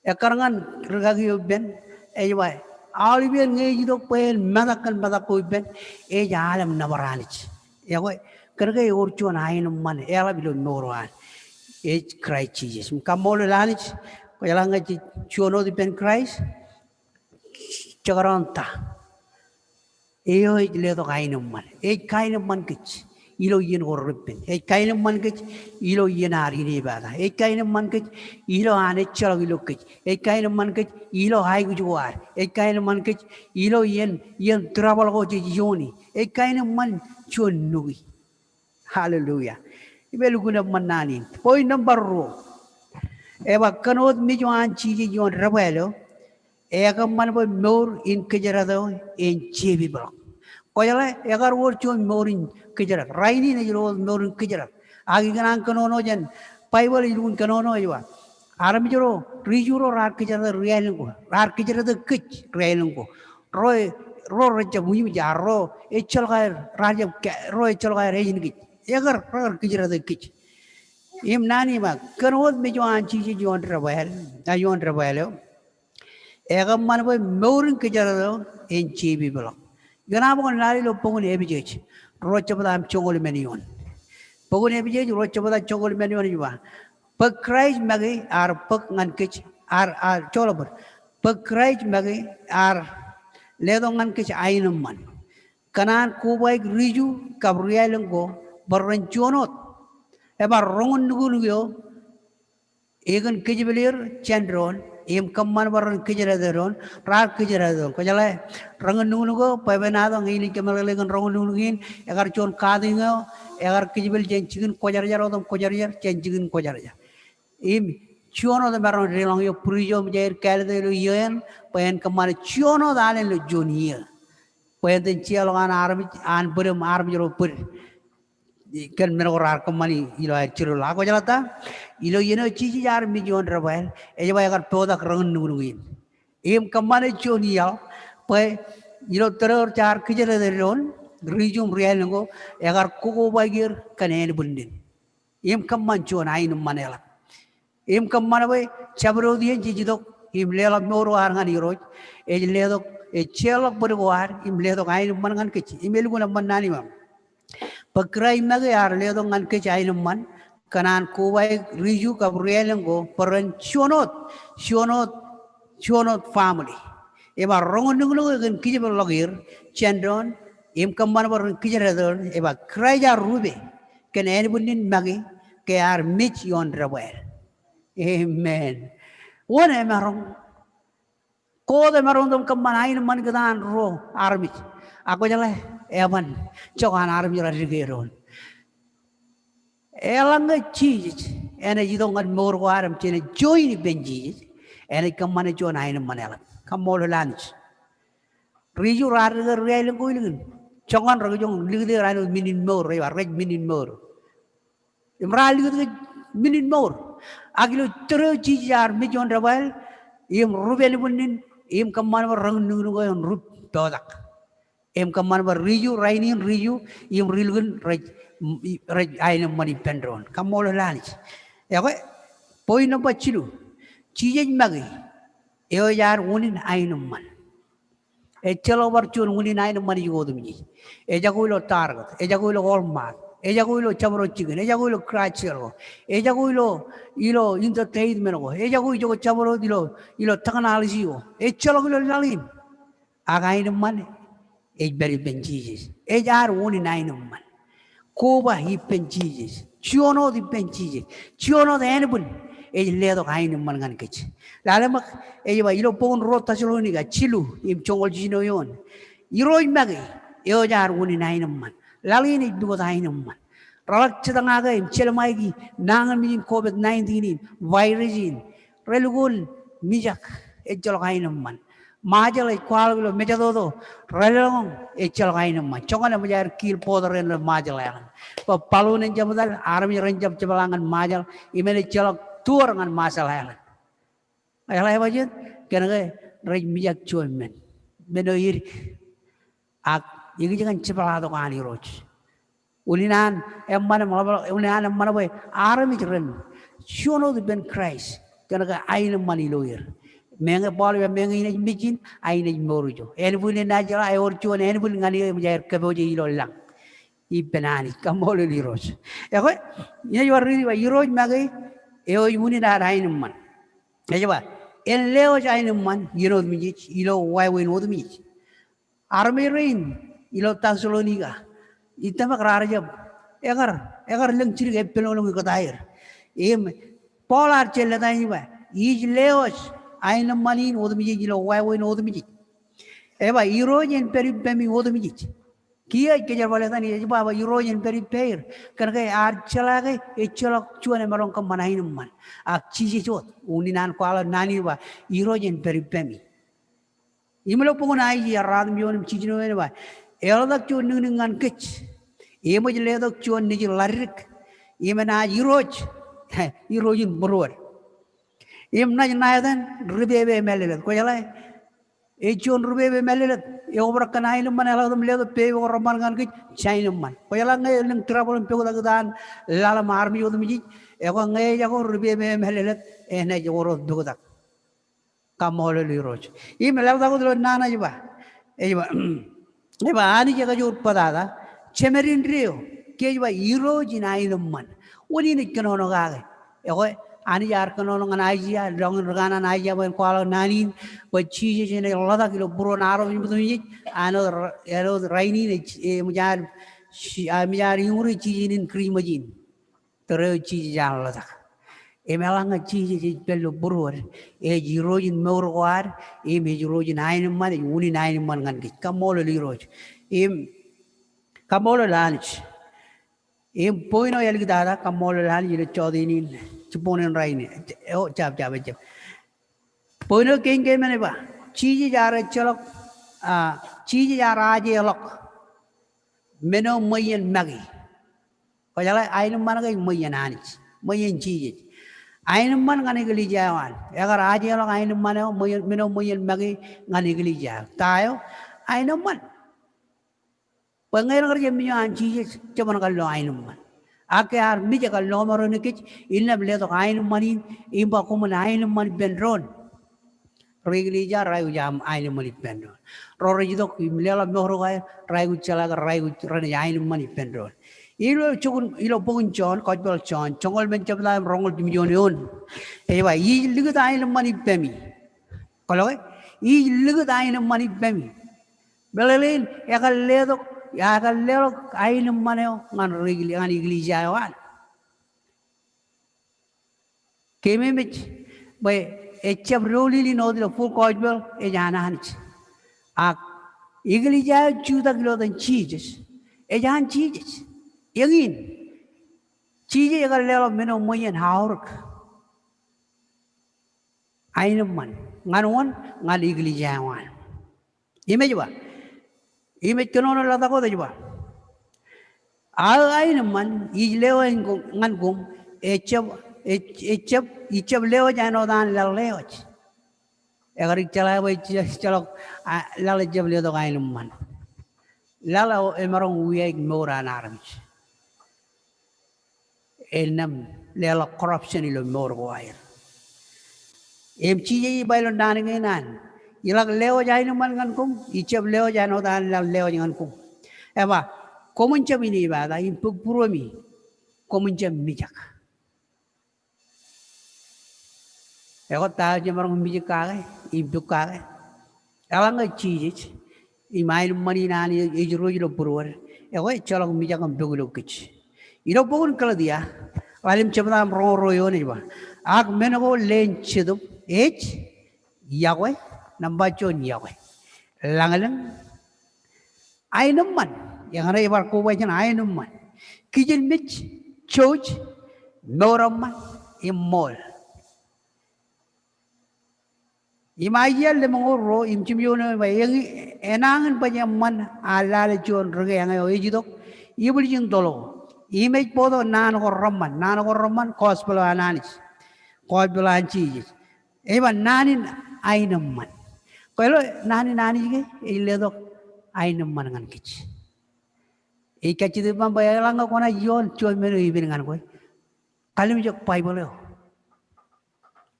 ekkar ñan rikaki eo ippān, ej ba, aolepān ñe ej itok bwe en metak kōn metak ko ippān, ej al im nōbar Anij. Ekwe, kōn ke ewōr juon aenōṃṃan eḷap ilo mour eo an. Ej Kraist Jisōs. Im kaṃṃoolol Anij, kwōjeḷā ñe jej juon wōt ippān Kraist, jekdọọn ta? Eo ej letok aenōṃṃan. Ej kaenōṃṃan kōj ilo iien ko repen. Ej kaenōṃṃan kōj ilo iien ad inepata. Ej kaenōṃṃan kōj ilo an ejjeḷọk ilo kōj. Ej kaenōṃṃan kōj ilo aikuj ko ad. Ej kaenōṃṃan kōj ilo iien, iien trouble ko jej iiooni. Ej kaenōṃṃan juon nuki. Hallelujah. Im elukkuun eṃṃan naan in. Point number ruo. Ej ba kōn wōt mej eo an Jisōs ioon debwāāl eo, ekōṃṃan bwe mour in kōjdate eo en jepipeḷọk. Kwōjeḷā, ekar wōr juon mour in kōjdate. Rainin ej lo wōt mour in kōjdate. Ak ikōṇaan kōnono jān Baibōḷ, elukkuun kōnono ej ba, armej ro, ri-Ju ro raar kōjdate ri-aelōñ ko. Raar kōjdate kōj ri-aelōñ ko. Ro, ro rejjab ujmej, a ro ejjeḷọk aer, raar jab ke-, ro ejjeḷọk aer ājinkij. Ekar, rekar kōjdate kōj. Im naan in ba, kōn wōt mej eo an Jisōs ioon debwāāl, a ioon debwāāl eo, ekōṃṃan bwe mour in kōjdate eo en jepipeḷọk. Ikōṇaan bwe kwōn lale ilo bok in Epesōs ruo jebta im joñoul emān eoon. Bok in Epesōs ruo jebta joñoul emān eoon ej ba, bwe Kraist make ear bōk ñan kōj, ear, ear, joḷọk bōd. Bwe Kraist make ear letok ñan kōj aenōṃṃan, kōn an kobaik ri-Ju kab ri-aelōñ ko bwe ren juon wōt. Ebar roñin nuknuk eo ekōn kōjepel er jān doon, Im kōṃṃan bwe ren kōjdat doon, raar kōjdat doon. Kwōjeḷā, roñoul nuknuk eo, bwebwenato ñe inaaj kōmeḷeḷe kōn roñoul nuknuk in, ekar juon katakin eo, ekar kōjepel jān jikin kwōjarjar otem kwōjarjar jān jikin kwōjarjar. Im juon wōt emaroñ deḷọñ eō, bwidej eo eṃōj aer kāālōt ilo iiō in, bwe en kōṃṃane juon wōt alen ilo juon iiō. Bwe en iten jeorḷọk an armej, an bōd im armej ro bōd kōn men ko raar kōṃṃani ilo aer jiroḷọk. Ak kwōjeḷā ta? Ilo iien eo Jisōs ear mej ioon debwāāl, ej ba ekar potak roñoul nuknuk in. Im kōṃṃane juon iaḷ, bwe ilo tōre eo jaar kōjdat doon, ri-Ju im ri-aelōñ ko, ekar kokobaik er kōn ānbwinnin. Im kōṃṃan juon aenōṃṃan eḷap. Im kōṃṃan bwe jabdewōt iien jej itok im leḷọk mour eo ad ñan Irooj, ej letok, ej jeorḷọk bōd ko ad im letok aenōṃṃan ñan kōj. Im elukkuun eṃṃan naan iṃaan bwe Kraist make ear letok ñan kōj aenōṃṃan kōn an kobaik ri-Ju kab ri-aelōñ ko bwe ren juon wōt, juon wōt, juon wōt family. Ej ba roñoul nuknuk eo kōn kōjepelḷọk er jān doon, im kōṃṃan bwe ren kōjdat doon, ej ba Kraist ear rupe kōn ānbwinnin make ke ear mej ioon debwāāl. Amen. Wōn emaroñ? Koṃ wōt emaroñ tok kōṃṃan aenōṃṃan kōtaan ro armej. Ak kwōjeḷā, eban, jokwan armej raar dike doon. Eḷaññe Jisōs enaaj itok ñan mour ko ad im jenaaj join ippān Jisōs, enaaj kōṃṃane juon aenōṃṃan eḷap. Kaṃṃoolol Anij. Ri-Ju raar dike ri-aelōñ ko ilikin. Joñan rej joñan likūt er āinwōt men in mour, rej ba rej men in mour. Im raar likūt kōj men in mour. Ak ilo tōre eo Jisōs ear mej ioon debwāāl, im rup ānbwinnin, im kōṃṃan bwe roñoul nuknuk eo en rup potak. Im kōṃṃan bwe ri-Ju, rainin ri-Ju, im ri-likin rej, rej aenōṃṃan ippān doon. Kaṃṃoolol Anij. Ekwe, point number jilu. Jisōs make, eo ej ad unin aenōṃṃan. Ejjeḷọk bar juon unin aenōṃṃan ijoko otemjej. Ejako ilo Target, ejako ilo Walmart, ejako ilo jabdewōt jikin, ejako ilo garage sale ko, ejako ilo, ilo entertainment ko, ejako ijoko jabdewōt ilo, ilo technology ko. Ejjeḷọk ilo laḷ in. Ak aenōṃṃan ej pād ippān Jisōs. Ej ad unin aenōṃṃan. Koba ippān Jisōs. Juon wōt ippān Jisōs. Juon wōt ānbwin ej letok aenōṃṃan ñan kōj. Lale ṃōk, ej ba ilo bok in Ruo Tessalonika jilu im joñoul jiljino eoon. Irooj make, eo ej ad unin aenōṃṃan. Laḷ in ej pukot aenōṃṃan. Reḷak jetōñake im jelṃaiki nañinmej in COVID nineteen in, virus in. Relukkuun mijak, ejjeḷọk aenōṃṃan. Ṃajeḷ ej kwaḷọk ilo mejatoto, relōñ, ejjeḷọk aenōṃṃan. Joñan eṃōj aer kiil border eṇ ilo Marshall Island. Bwe balloon en jab etal, armej ren jab jepḷaak ñan Ṃajeḷ, im enaaj jeḷọk tour ñan Marshall Island. Eḷap eo ej ba jet, kōnke rej mijak juon men. Men eo edik. Ak ikijjeen jepḷaaktok an Irooj. Unin an eṃṃan im ḷapḷọk, unin an eṃṃan bwe armej ren juon wōt ippān Kraist. Kōnke aenōṃṃan ilo er. Meñe Paul ej ba meñe inaaj mej in, ak inaaj mour ijo. Ānbwin eṇ enaaj jeḷā, ewōr juon ānbwin ñan eō eṃōj aer kōpooje ilo lañ. Ippān Anij, kaṃṃoolol Irooj. Ekwe, inaaj bar riiti ba Irooj make, eo ej unin ad aenōṃṃan. Ej ba, en lewōj aenōṃṃan iien otemjej, ilo wāween otemjej. Armej rein ilo Tessalonika, ij tōmak raar jab, ekar, ekar lōñ jidik eppelōñlōñ ikōtaer. Im Paul ear jen lōta in ej ba, ij lewōj aenōṃṃan in otemjej ilo wāween otemjej. Ej ba, Irooj en pād ippemi otemjej. Kiiō ej kōjerbal etan, ej ba, ba Irooj en pād ippāer. Kōnke ear jeḷā ke ejjeḷọk juon emaroñ kōṃṃan aenōṃṃan. Ak Jisōs wōt, unin an kwaḷọk naan in ba, Irooj en pād ippemi. Im ilo bok in Aiseia ruatimjuon im jiljino eoon ej ba, eḷotak juon niknik ñan kōj. Eṃōj letok juon nejid ḷaddik. Im enaaj irooj. Irooj in būruod. Im naaj ṇa etan ri pepe im ālōtlōt. Kwōjeḷā, ej juon ri pepe im ālōtlōt. Eobrak kōn aenōṃṃan, eḷak im letok pepe ko reṃṃan ñan kōj, jaenōṃṃan. Kwōjeḷā ñe elōñ trouble im poktak ikōtaan laḷ im armej otemjej. Ekwe ñe ejako ri pepe im ālōtlōt, enaaj wōr wōt poktak. Kaṃṃoolol Irooj. Im eḷaptata wōt ilo naan eo ej ba. Ej ba, ej ba Anij ekajoor bōtata jemed indeeo, kiiō ej ba Irooj in aenōṃṃan. Wōn in ej kōnono kake? Ekwe, Anij ear kōnono ñan Aiseia, lọñiin ri kanaan Aiseia bwe en kwaḷọk naan in, bwe Jisōs enaaj ḷotak ilo būruon armej otemjej, āinwōt ra-, āinwōt rainin ej, eṃōj ad, eṃōj ad iuñūri jiljino in Kūrijṃōj in. Tōre eo Jisōs ear ḷotak. Im eḷaññe Jisōs ej pād ilo būruod, ej Irooj in mour ko ad, im ej Irooj in aenōṃṃan, ej unin aenōṃṃan ñan kōj. Kaṃṃoolol Irooj. Im kaṃṃoolol Anij. Im point eo āliktata, kaṃṃoolol Anij ilo jota in, jibboñōn rainin. Eo, jab, jab, jab. Point eo kein ke men ej ba, Jisōs ear ejjeḷọk, a, Jisōs ear ajeḷọk men eo ṃweien make. Kwōjeḷā aenōṃṃan ke ej ṃweien Anij, ṃweien Jisōs. Aenōṃṃan ñan eklejia eo an. Ekar ajeḷọk aenōṃṃan eo, ṃweien, men eo ṃweien make ñan eklejia eo. Ta eo? Aenōṃṃan. Bwe ñe en kar jab mej eo an Jisōs, jeban kar lo aenōṃṃan. Ak ke ear mej ekar lọmọọren kōj, innām letok aenōṃṃan in, im ba koṃwin aenōṃṃan ippān doon. Ri eklejia rej aikuj aenōṃṃan ippān doon. Ro rej itok im leḷọk mour ko aer, rej aikuj jeḷā ke rej aikuj, renaaj aenōṃṃan ippān doon. Ilo jokun, ilo bok in Jon, Gospel Jon, joñoul emān jebta im roñoul jimjuon eoon. Ej ba, ij likūt aenōṃṃan ippemi. Kwōlo ke? Ij likūt aenōṃṃan ippemi. Meḷeḷein, ekar letok, ekar leḷọk aenōṃṃan eo ñan ri ekle-, ñan eklejia eo an. Keememej, bwe ejjab doulul in wōt ilo full gospel, ej an Anij. Ak eklejia eo jutak ilo etan Jisōs, ej an Jisōs. Eñin, Jisōs ekar leḷọk men eo ṃweien aorōk. Aenōṃṃan, ñan wōn, ñan eklejia eo an. Im ej ba, im ej kōnono ḷotak wōt ej ba, aō aenōṃṃan ij lewōj ñan koṃ, ñan koṃ, ejjab, ej-, ejjab, ijjab lewōj āinwōt an laḷ lewōj. Ekar ij jeḷā bwe ij je-, ejjeḷọk, a, laḷ ejjab letok aenōṃṃan. Laḷ eo emaroñ wiaik mour an armej. Innām leḷọk corruption ilo mour ko aer. Im Jisōs ej ba ilo naan kein an, iḷak lewōj aenōṃṃan ñan koṃ, ijjab lewōj āinwōt an laḷ lewōj ñan koṃ. Ej ba, koṃwin jab inepata, im bōk būruemi, koṃwin jab mijak. Ekwe ta eo jemaroñ mijak kake, im pok kake? Eḷaññe Jisōs im aenōṃṃan in an ej Irooj ilo būruod, ekwe ejjeḷọk mijak im pok ilo kōj. Ilo bok in Galetia, ḷalem jebta im roñoul ruo eoon ej ba, ak men ko leen Jetōb ej, iọkwe, nōṃba juon iọkwe, lañlōñ, aenōṃṃan, eñṇe ej bar koba jān aenōṃṃan. Kijenmej, jouj, mour eṃṃan, im ṃool. Im Aiseia lemñoul ruo, im jimjuon eoon ej ba, eñin, enañin baj eṃṃan, ear lale juon ri keañ eo ej itok, ibwiljin toḷ ko. Im ej bōktok naan ko reṃṃan, naan ko reṃṃan, gospel eo an Anij. Gospel eo an Jisōs. Ej ba naan in aenōṃṃan. Kwōlo naan in Anij ke, ej letok aenōṃṃan ñan kōj. Ij kajjitōk ippaṃ bwe eḷaññe kwōnaaj ioon juon men eo epen ñan kwe, kalimjek Baibōḷ eo.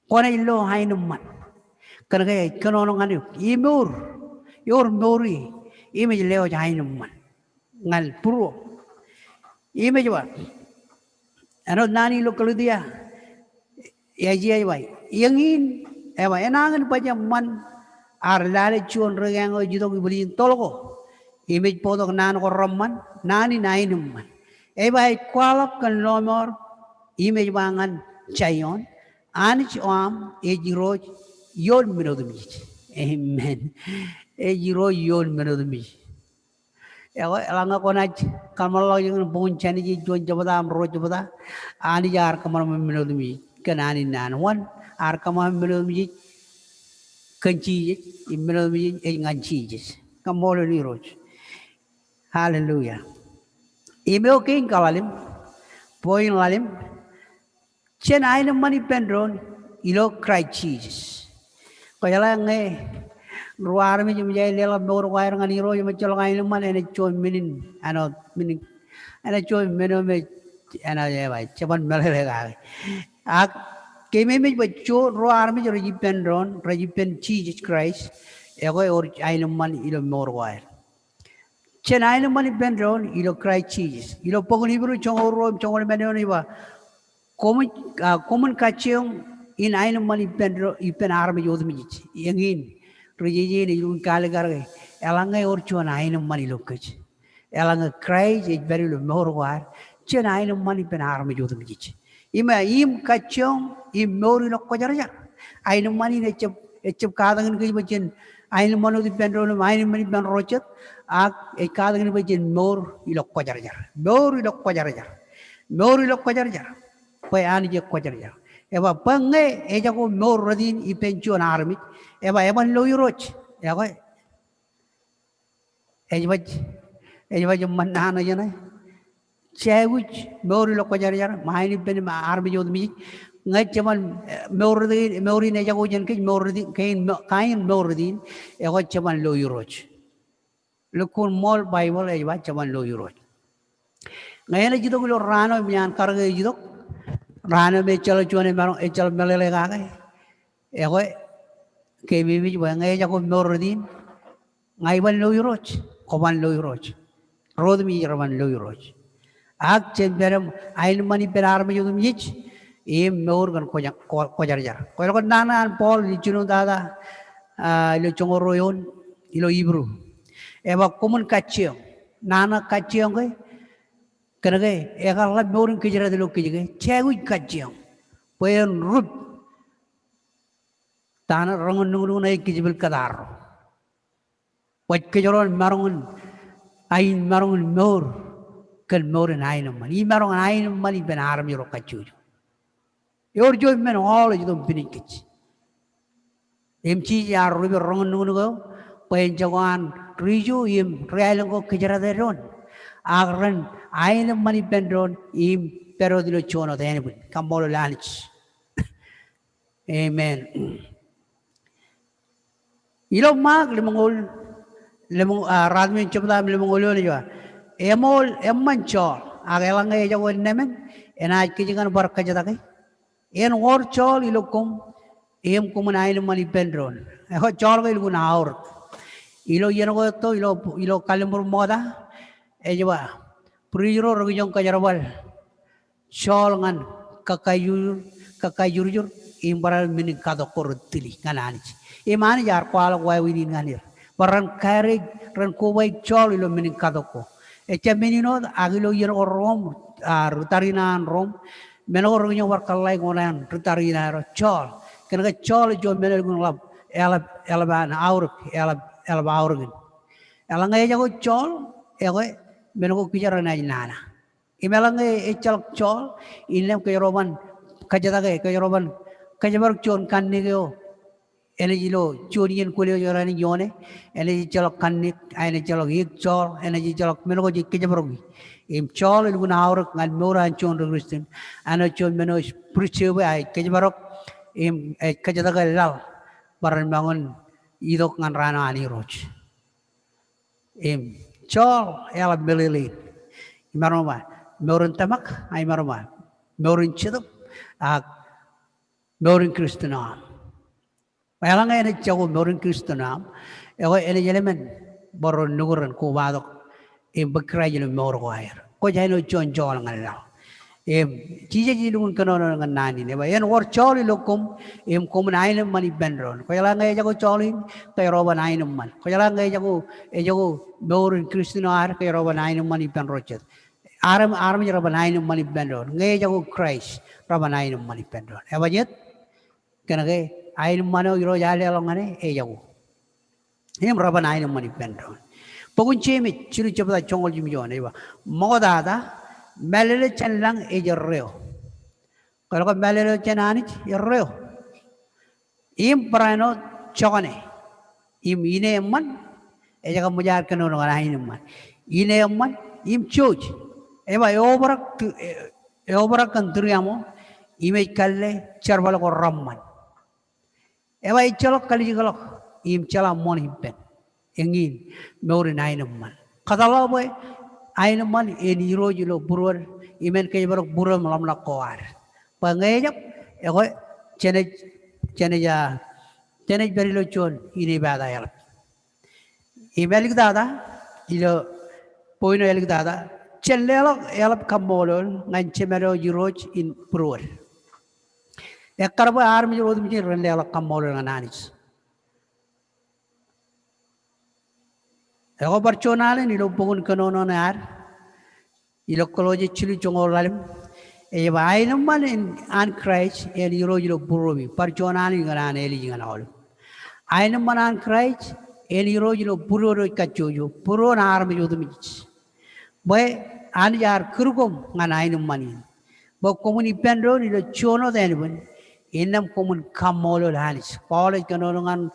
Kwōnaaj lo aenōṃṃan. Kōnke ej kōnono ñan eok. Emour. Ewōr mour e. Im ej lewōj aenōṃṃan ñan būruō. Im ej ba, āinwōt naan ilo Galetia, Aiseia ej ba, eñin, ej ba, enañin baj eṃṃan, ear lale juon ri keañ eo ej itok ibwiljin toḷ ko. Im ej bōktok naan ko reṃṃan, naan in aenōṃṃan. Ej ba ej kwaḷọk kōn lọmọọr, im ej ba ñan Zaion, Anij eo aṃ ej Irooj ioon men otemjej. Amen. Ej Irooj ioon men otemjej. Ekwe, eḷaññe kwōnaaj kōṃṃanḷọk ñan bok in Jenesis juon jebta im ruo jebta, Anij ear kōṃanṃan men otemjej kōn an in naan. Wōn? Ear kōṃanṃan men otemjej kōn Jisōs, im men otemjej ej ñan Jisōs. Kaṃṃoolol Irooj. Hallelujah. Im eo kein kaḷalem, point ḷalem, jen aenōṃṃan ippān doon ilo Kraist Jisōs. Kwōjeḷā ñe ruo armej eṃōj aer leḷọk mour ko aer ñan Irooj im ejjeḷọk aenōṃṃan, enaaj juon men in, āinwōt men in, enaaj juon men eo me, enaaj, ej ba, jeban meḷeḷe kake. Ak keememej bwe juon ruo armej rej ippān doon, rej ippān Jisōs Kraist, ekwe ewōr aenōṃṃan ilo mour ko aer. Jen aenōṃṃan ippān doon ilo Kraist Jisōs. Ilo bok in Hibru joñoul ruo im joñoul emān eoon ej ba, koṃwin, a, koṃwin kajjioñ in aenōṃṃan ippān do-, ippān armej otemjej. Eñin, ri jeje in ej lukkuun kaalikkar ke eḷaññe ewōr juon aenōṃṃan ilo kōj, eḷaññe Kraist ej pād ilo mour ko ad, jen aenōṃṃan ippān armej otemjej. Im, im kajjioñ, im mour ilo kwōjarjar. Aenōṃṃan in ejjab, ejjab katakin kōj bwe jen aenōṃṃan wōt ippān doon im aenōṃṃan ippān ro jet, ak ej katakin bwe jen mour ilo kwōjarjar. Mour ilo kwōjarjar. Mour ilo kwōjarjar. Bwe Anij ekwōjarjar. Ej ba, bwe ñe ejako mour rot in ippān juon armej, ej ba, eban lo Irooj. Ekwe, ej baj, ej baj eṃṃan naan eo jeṇe. Jej aikuj mour ilo kwōjarjar, im aenōṃṃan ippān armej otemjej. Ñe jeban, eh, mour rot in, mour in ejako jān kōj, mour rot in, kain mo-, kain mour rot in, ekwe jeban lo Irooj. Lukkuun ṃool Baibōḷ ej ba jeban lo Irooj. Ñe enaaj itok ilo raan eo im iaan karōk eo ej itok, raan eo me ejjeḷọk juon emaroñ, ejjeḷọk meḷeḷe kake. Ekwe, keememej bwe ñe ejako mour rot in, ña iban lo Irooj, kwōban lo Irooj. Ro otemjej reban lo Irooj. Ak jen pād im aenōṃṃan ippān armej otemjej, im mour kōn kwōja-, kwō-, kwōjarjar. Kwōjarjar. Kwōjarjar naan an Paul ilo jilñuul tata, ah, ilo joñoul ruo eoon, ilo Hibru. Ej ba koṃwin kajjioñ. Naan eo kajjioñ ke, kōnke ekar ḷap mour in kōjdat ilo kōj ke, jej aikuj kajjioñ. Bwe en rup ta ṇe roñoul nuknuk ṇe ej kijepel kōtaarro. Bwe kōjro en maroñ in, ain maroñ in mour, kōn mour in aenōṃṃan. Imaroñ in aenōṃṃan ippān armej ro kajjojo. Ewōr juon men aolep ej itok im pinej kōj. Im Jisōs ear rupe roñoul nuknuk eo, bwe en jako an ri Ju im ri aelōñ ko kōjdat doon. Ak ren aenōṃṃan ippān doon, im pād wōt ilo juon wōt ānbwin. Kaṃṃoolol Anij. Amen. Ilo Ṃaak lemñoul, lemñ-, ah, ruatimjuon jebta im lemñoul eoon ej ba, eṃool eṃṃan joḷ, ak eḷaññe ejako nemān, enaaj kajjitōk bar kajjitōk e. En wōr joḷ ilo koṃ, im koṃwin aenōṃṃan ippān doon. Ekwe joḷ ke elukkuun aorōk. Ilo iien ko etto, ilo, ilo kalliṃur ṃokta, ej ba, priest ro rekijoñ kōjerbal joḷ ñan kōkajurjur, kōkajurjur, im barāinwōt men in katok ko rej tili ñan Anij. Im Anij ear kwaḷọk wāween in ñan er. Bwe ren kāre, ren kobaik joḷ ilo men in katok ko. Ejjab men in wōt, ak ilo iien ko Rom, ah, ri tariṇae an Rom, men ko rekijoñ bar kōḷḷāik oṇāān ri tariṇae ro joḷ. Kōnke joḷ ej juon men eo elukkuun ḷap, eḷap, eḷap an aorōk, eḷap, eḷap aorōk in. Eḷaññe ejako joḷ, ekwe, men ko kijer enaaj nana. Im eḷaññe ejjeḷọk joḷ, innām kōjro ban kajjitōk e, kōjro ban kōjparok juon kanniōk eo enaaj ilo juon iien kwōle eo ej rainin ioone, enaaj ejjeḷọk kanniōk, enaaj ejjeḷọk eok joḷ, enaaj ejjeḷọk men ko jej kōjparoki. Im joḷ elukkuun aorōk ñan mour an juon ri Kristian, āinwōt juon men eo ej preserve e, ej kōjparok, im ej kajjitōk e laḷ, bwe ren maroñ in itok ñan raan eo an Irooj. Im joḷ eḷap meḷeḷein. Imaroñ ba mour in tōmak, ak imaroñ ba mour in jetōb, ak mour in Kristian eo aṃ. Bwe eḷaññe enaaj jako mour in Kristian eo aṃ, ekwe enaaj eḷmen bwe ro nukūr ren kobatok im bōk Kraist ilo mour ko aer. Kwōj āinwōt juon joḷ ñan laḷ. Im, Jisōs ej lukkuun kōnono ñan naan in. Ej ba, en wōr joḷ ilo koṃ, im koṃwin aenōṃṃan ippān doon. Kwōjeḷā ñe ejako joḷ in, kōjro ban aenōṃṃan. Kwōjeḷā ñe ejako, ejako mour in Kristian eo ad, kōjro ban aenōṃṃan ippān ro jet. Armej, armej reban aenōṃṃan ippān doon. Ñe ejako Kraist, reban aenōṃṃan ippān doon. Ej ba jet, kōnke aenōṃṃan eo Irooj ear leḷọk ñan e, ejako. Im reban aenōṃṃan ippān doon. Bok in Jemes, jilu jebta joñoul jimjuon, ej ba, ṃoktata, mālōtlōt jān lañ ej erreo. Kwōjeḷā ke mālōtlōt jān Anij, erreo. Im barāinwōt jokane. Im ine eṃṃan, ej kab ṃōj ad kōnono ñan aenōṃṃan. Ine eṃṃan, im jouj. Ej ba eobrak ti-, e-, eobrak kōn tūriaṃo, im ej kalle jerbal ko reṃṃan. Ej ba ejjeḷọk kalijekḷọk, im jeḷā ṃoṇe ippān. Eñin, mour in aenōṃṃan. Kōtḷọk bwe aenōṃṃan en irooj ilo būruod, im en kōjparok būruod im ḷōmṇak ko ad. Bwe ñe ejab, ekwe, jenaaj, jenaaj, ah, jenaaj pād ilo juon inepata eḷap. Im āliktata, ilo point eo āliktata, jen leḷọk eḷap kaṃṃoolol ñan Jemād eo Irooj in būruod. Ekkar bwe armej ro otemjej ren leḷọk kaṃṃoolol ñan Anij. Ekwe bar juon alen ilo bok in kōnono ṇe ad, ilo Kolosse jilu joñoul ḷalem, Ej ba, aenōṃṃan in an Kraist en Irooj ilo būruemi, bar juon Anij ñan an ālij ñan aolep. Aenōṃṃan an Kraist en Irooj ilo būruod ej kajjojo, būruon armej otemjej. Bwe Anij ear kūr koṃ ñan aenōṃṃan in. Bwe koṃwin ippān doon ilo juon wōt ānbwin, innām koṃwin kaṃṃoolol Anij. Paul ej kōnono ñan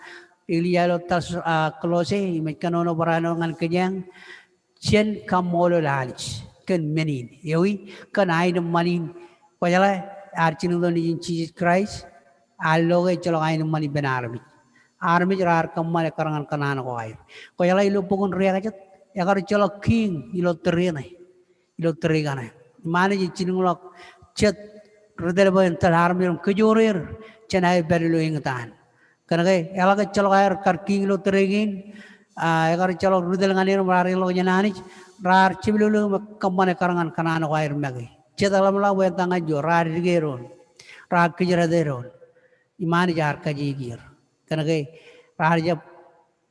ilja ilo Tars-, ah, Kolosse, im ej kōnono barāinwōt ñan kōjeañ, jen kaṃṃoolol Anij kōn men in. Ewi, kōn aenōṃṃan in. Kwōjeḷā, ear jilkintok Nejin Jisōs Kraist, ear lo ke ejjeḷọk aenōṃṃan ippān armej. Armej raar kōṃṃan ekkar ñan kōṇaan ko aer. Kwōjeḷā ilo bok in Riekjat, ekar ejjeḷọk kiiñ ilo tōre ṇe, ilo tōre kaṇe. Im Anij ej jilkinḷọk jet ri tōl bwe en tōl armej im kōjro er jān aer pād ilo eñtaan. Kōnke eḷak ejjeḷọk aer kar kiiñ ilo tōre kein, a, ekar ejjeḷọk ri tōl ñan er im raar ilọk jān Anij, raar jepḷoḷọk im kōṃṃan ekkar ñan kōṇaan ko aer make. Jet eḷapḷọk bwe en ta ñan juon, raar dike doon, raar kōjdat doon. Im Anij ear kajeik er. Kōnke raar jab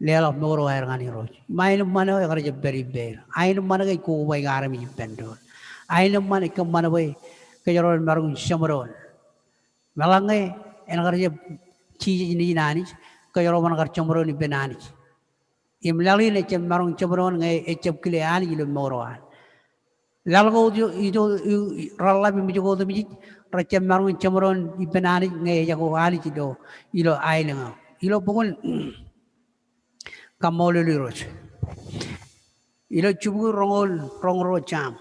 leḷọk mour eo aer ñan Irooj. Im aenōṃṃan eo ekar jab pād ippāer. Aenōṃṃan ke ej kobaik armej ippān doon. Aenōṃṃan ej kōṃṃan bwe kōjro en maroñ in jeṃdoon. Im eḷaññe en kar jab Jisōs Nejin Anij, kōjro bar kar jeṃdoon ippān Anij. Im laḷ in ejjab maroñ jeṃdoon ñe ejjab kile Anij ilo mour eo an. Laḷ ko ijo, ijo, i-, i-, reḷḷap im ijoko otemjej, rejjab maroñ in jeṃdoon ippān Anij ñe ejako Anij ilo, ilo aelōñ eo. Ilo bok in Kaṃṃoolol Irooj. Ilo jibukwi roñoul roñoul ruo Sam.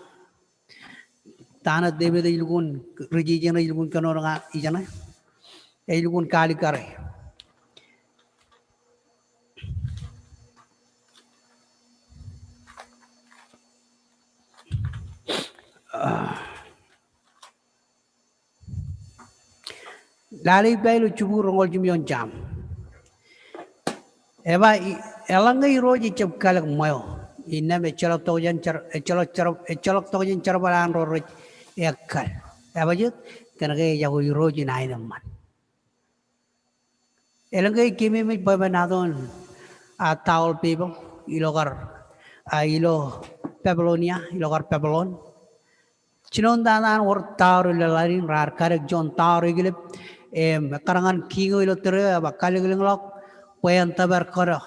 Ta ṇe Devid ej lukkuun, ri jeje ṇe ej lukkuun kōnono ñan ijeṇe. Ej lukkuun kaalikkare. Lale ippa ilo jibukwi roñoul jimjuon Sam. Eba i-, eḷaññe Irooj ejjab kalōk ṃweo, innām ejjeḷọk tokjān jer-, ejjeḷọk jer-, ejjeḷọk tokjān jerbal an ro rej ekkāl. Eba jet, kōnke ejako Irooj in aenōṃṃan. Elōñ ke keememej bwebwenato in, a, Tower of Babel, ilo kar, a, ilo Babylonia, ilo kar Babylon. Jinoin tata an wōr tower ilo laḷ in, raar kalōk juon tower eo ekilep, im, ekkar ñan kiiñ eo ilo tōre eo, eba kalōklōñḷọk bwe en tōpar kōdọ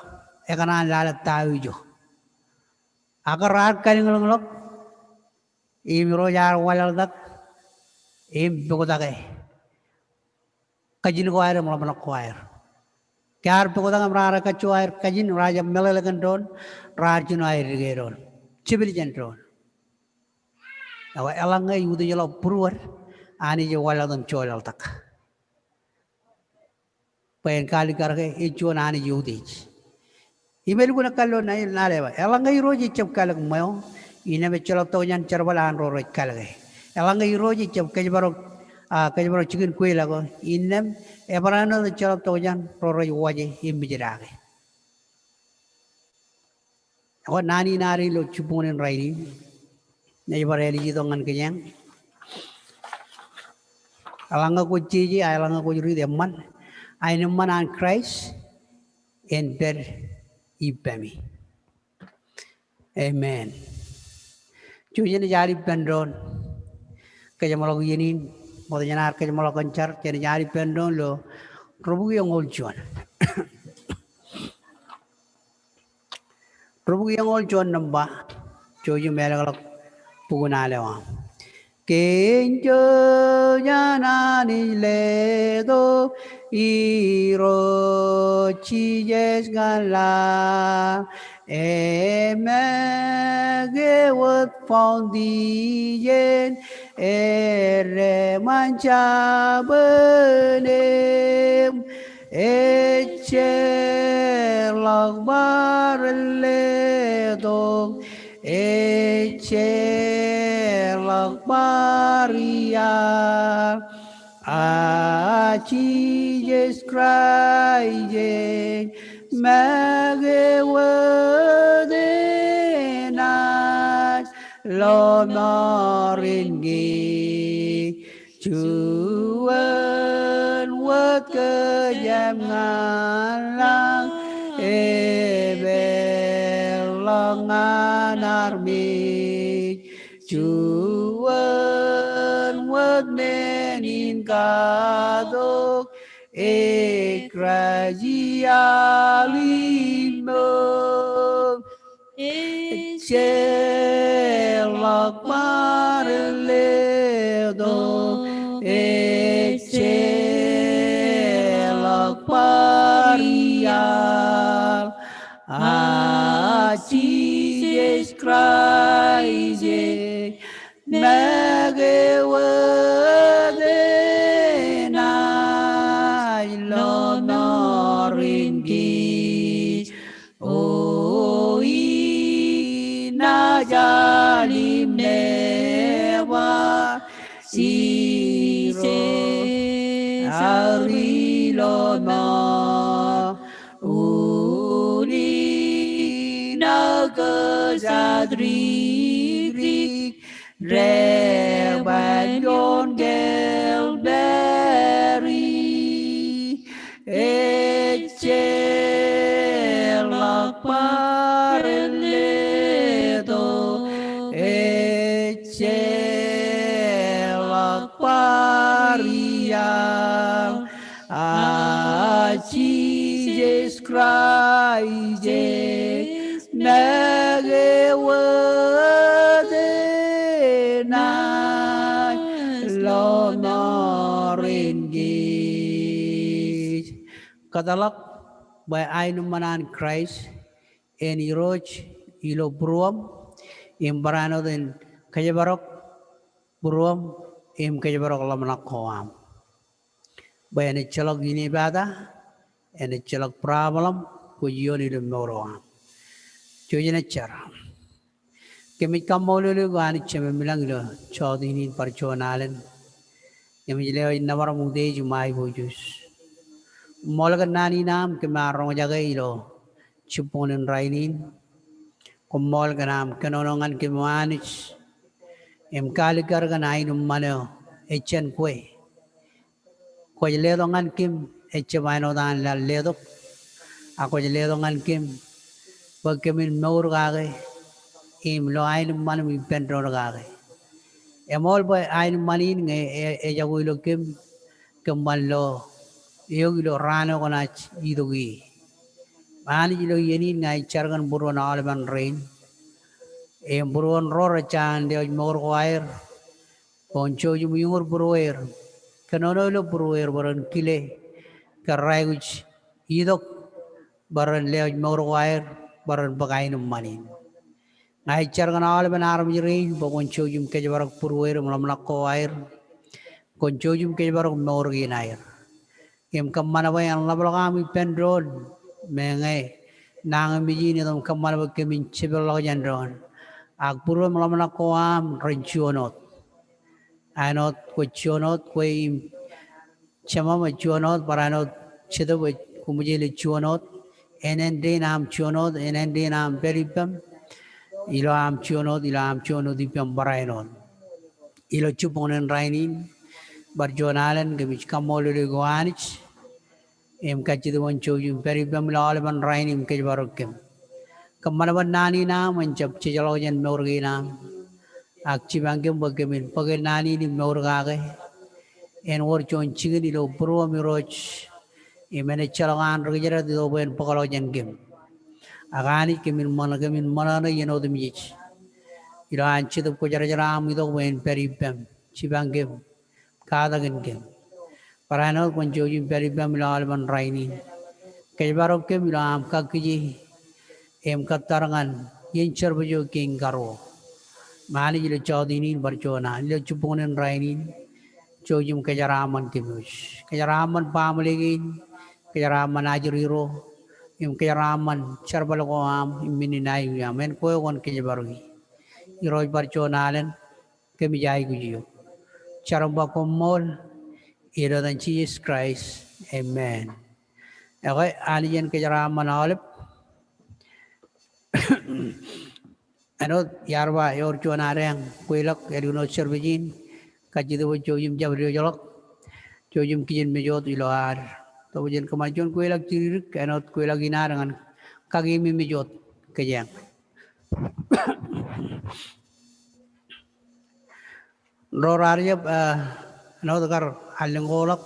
ekōṇaan lale ta eo ijo. Ak raar kalōklōñḷọk, im Irooj ear wanlaḷtak, im pukotake kajin ko aer im ḷōmṇak ko aer. Ke ear pukotake im raar kajjo aer kajin, raar jab meḷeḷe kōn doon, raar jino aer dike doon. Jepel jān doon. Ekwe eḷaññe eutiejḷọk būruod, Anij ej wanlaḷtak im jolaḷtak. Bwe en kaalikkar ke ej juon Anij eutiej. Im elukkuun ekkar ilo naan eo eba, eḷaññe Irooj ejjab kalōk ṃweo, innām ejjeḷọk tokjān jerbal an ro rej kalōke. Eḷaññe Irooj ejjab kōjparok, a, kōjparok jikin kweilọk eo, innām ebarāinwōt ejjeḷọk tokjān ro rej waje im mijidake. Ekwe naan in ad ilo jibboñōn in rainin, ij bar ālij itok ñan kōjeañ. Eḷaññe kwōj jeje, a eḷaññe kwōj riit eṃṃan, aenōṃṃan an Kraist en pād ippemi. Amen. Ijo jenaaj al ippān doon. Kōjeṃḷọk iien in, ṃokta jān ad kōjeṃḷọk kōn jar, jenaaj al ippān doon ilo rubukwi eñoul juon. Rubukwi eñoul juon nōṃba, jouj im ālōkḷọk bukun al eo aṃ. Kōn jouj an Anij letok Irooj Jisōs ñan laḷ, eṃṃake wōt foundation, edeṃ an jabōn eṃ. Ejjeḷọk bar letok, ejjeḷọk bar iaḷ. A Jisōs Kraist eṃṃake wōt enaaj lọmọọren ke. Juon wōt kōjeañ ñan lañ, epeḷḷọk ñan armej. Juon wōt men in katok, ej Kraist iaḷ im ṃool. Ejjeḷọk bar letok, ejjeḷọk bar iaḷ. A Jisōs Kraist ej make wōt enaaj lọmọọren kōj. O inaaj aḷ im nebar, Jisōs aō ri lọmọọr. Unin aō kōjatdikdik, debwāāl ioon Kalvari. Ejjeḷọk bar letok, ejjeḷọk bar iaḷ. A Jisōs Kraist ej make wōt enaaj lọmọọren kōj. Kōtḷọk bwe aenōṃṃan an Kraist en Irooj ilo būruōṃ, im barāinwōt en kōjparok būruōṃ im kōjparok ḷōmṇak ko aṃ. Bwe en ejjeḷọk inepata, en ejjeḷọk problem kwōj ioon ilo mour eo aṃ. Jouj jen jar. Kōmij kaṃṃoolol eok Anij Jemem ilañ ilo jọteen in bar juon alen. Kōmij lewōj nōbar im utiej im aiboojoj. Ṃool kōn naan in aṃ kōm ar roñjake ilo jibboñōn in rainin. Koṃṃool kōn aṃ kōnono ñan kōm O Anij im kaalikkar kōn aenōṃṃan eo ej jān kwe. Kwōj letok ñan kōm ejjab āinwōt an laḷ letok, ak kwōj letok ñan kōm bwe kōmin mour kake im lo aenōṃṃan im ippān doon kake. Eṃool bwe aenōṃṃan in ñe e- ejako ilo kōm, kōm ban lo eok ilo raan eo kwōnaaj itok ie. Anij, ilo iien in ña ij jar kōn būruon aolepen rein im būruon ro rej jañin lewōj mour ko aer, kwōn jouj im uññūr būrueir. Kōnono ilo būrueir bwe ren kile kōn rej aikuj itok bwe ren lewōj mour ko aer bwe ren bōk aenōṃṃan in. Ña ij jar kōn aolepen armej rein bwe kwōn jouj im kōjparok būrueir im ḷōmṇak ko aer. Kwōn jouj im kōjparok mour kein aer. Im kōṃṃan bwe en ḷapḷọk aṃ ippān doon, meñe nañinmej in etam kōṃṃan bwe kōmin jepeḷḷọk jān doon. Ak būruōm ḷōmṇak ko aṃ ren juon wōt. Āinwōt kwōj juon wōt, kwe im jemam ej juon wōt, barāinwōt Jetōb ej Kwōmjeel ej juon wōt, en āindein aṃ juon wōt, en āindein aṃ pād ippaṃ, ilo aṃ juon wōt, ilo aṃ juon wōt ippaṃ barāinwōt. Ilo jibboñōn in rainin, bar juon alen kōmij kaṃṃoolol eok O Anij, im kajjitōk bwe kwōn jouj im pād ippaṃ ilo aolepen rainin im kōjparok kōm. Kōṃṃan bwe naan in aṃ en jab jejḷọk jān mour kein aṃ. Ak jipañ kōm bwe kōmin bōke naan in im mour kake. En wōr juon jikin ilo būruōm Irooj. Im en ejjeḷọk an ri kōjdat itok bwe en bōkḷọk jān kōm. Ak Anij, kōmin ṃōṇōṇō, kōmin ṃōṇōṇō iien otemjej. Ilo an Jetōb Kwōjarjar aṃ itok bwe en pād ippaṃ. Jipañ kōm. Katakin kōm. Barāinwōt kwōn jouj im pād ippaṃ ilo aolepen rainin. Kōjparok kōm ilo aṃ kakkije im kōttar ñan iien service eo kein karuo. Im Anij, ilo jọteen in bar juon alen, ilo jibboñōn in rainin, jouj im kōjeraaṃṃan kōm wōj. Kōjeraaṃṃan baaṃle kein, kōjeraaṃṃan ajri ro, im kōjeraaṃṃan jerbal ko aṃ im men in aikuj aṃ. En kwe eo kwōn kōjparoki. Irooj, bar juon alen kōmij aikuj eok. Jar im ba koṃṃool, ilo etan Jisōs Kraist. Amen. Ekwe, Anij en kōjeraaṃṃan aolep. Āinwōt iar ba ewōr juon ad eañ kweilọk ālikin wōt service in, kajjitōk bwe jouj im jab diwōjḷọk, jouj im kijenmej wōt ilo ad. Tō bwe jen kōṃṃan juon kweilọk jidikdik, āinwōt kweilọk in ad ñan kakeememej wōt kōjeañ. Ro raar jab, ah, Āinwōt kar allōñ ko ḷọk,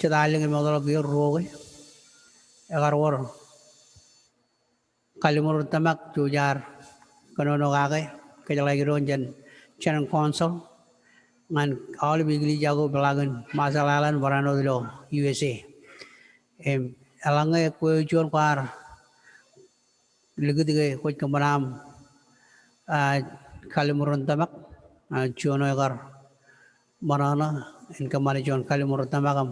jet allōñ emootḷọk iiō ruo ke. Ekar wōr kallimur tōmak, jouj im kōnono kake, kōjeḷāik doon jān General Council ñan aolep eklejia ko peḷaakin Marshall Island barāinwōt ilo U S A. Im eḷaññe kwe juon kwaar likūt ke kwōj kōṃṃan aṃ, ah, kallimur in tōmak, ah, juon eo ekar ṃōṇōṇō in kōṃṃane juon kallimur in tōmak im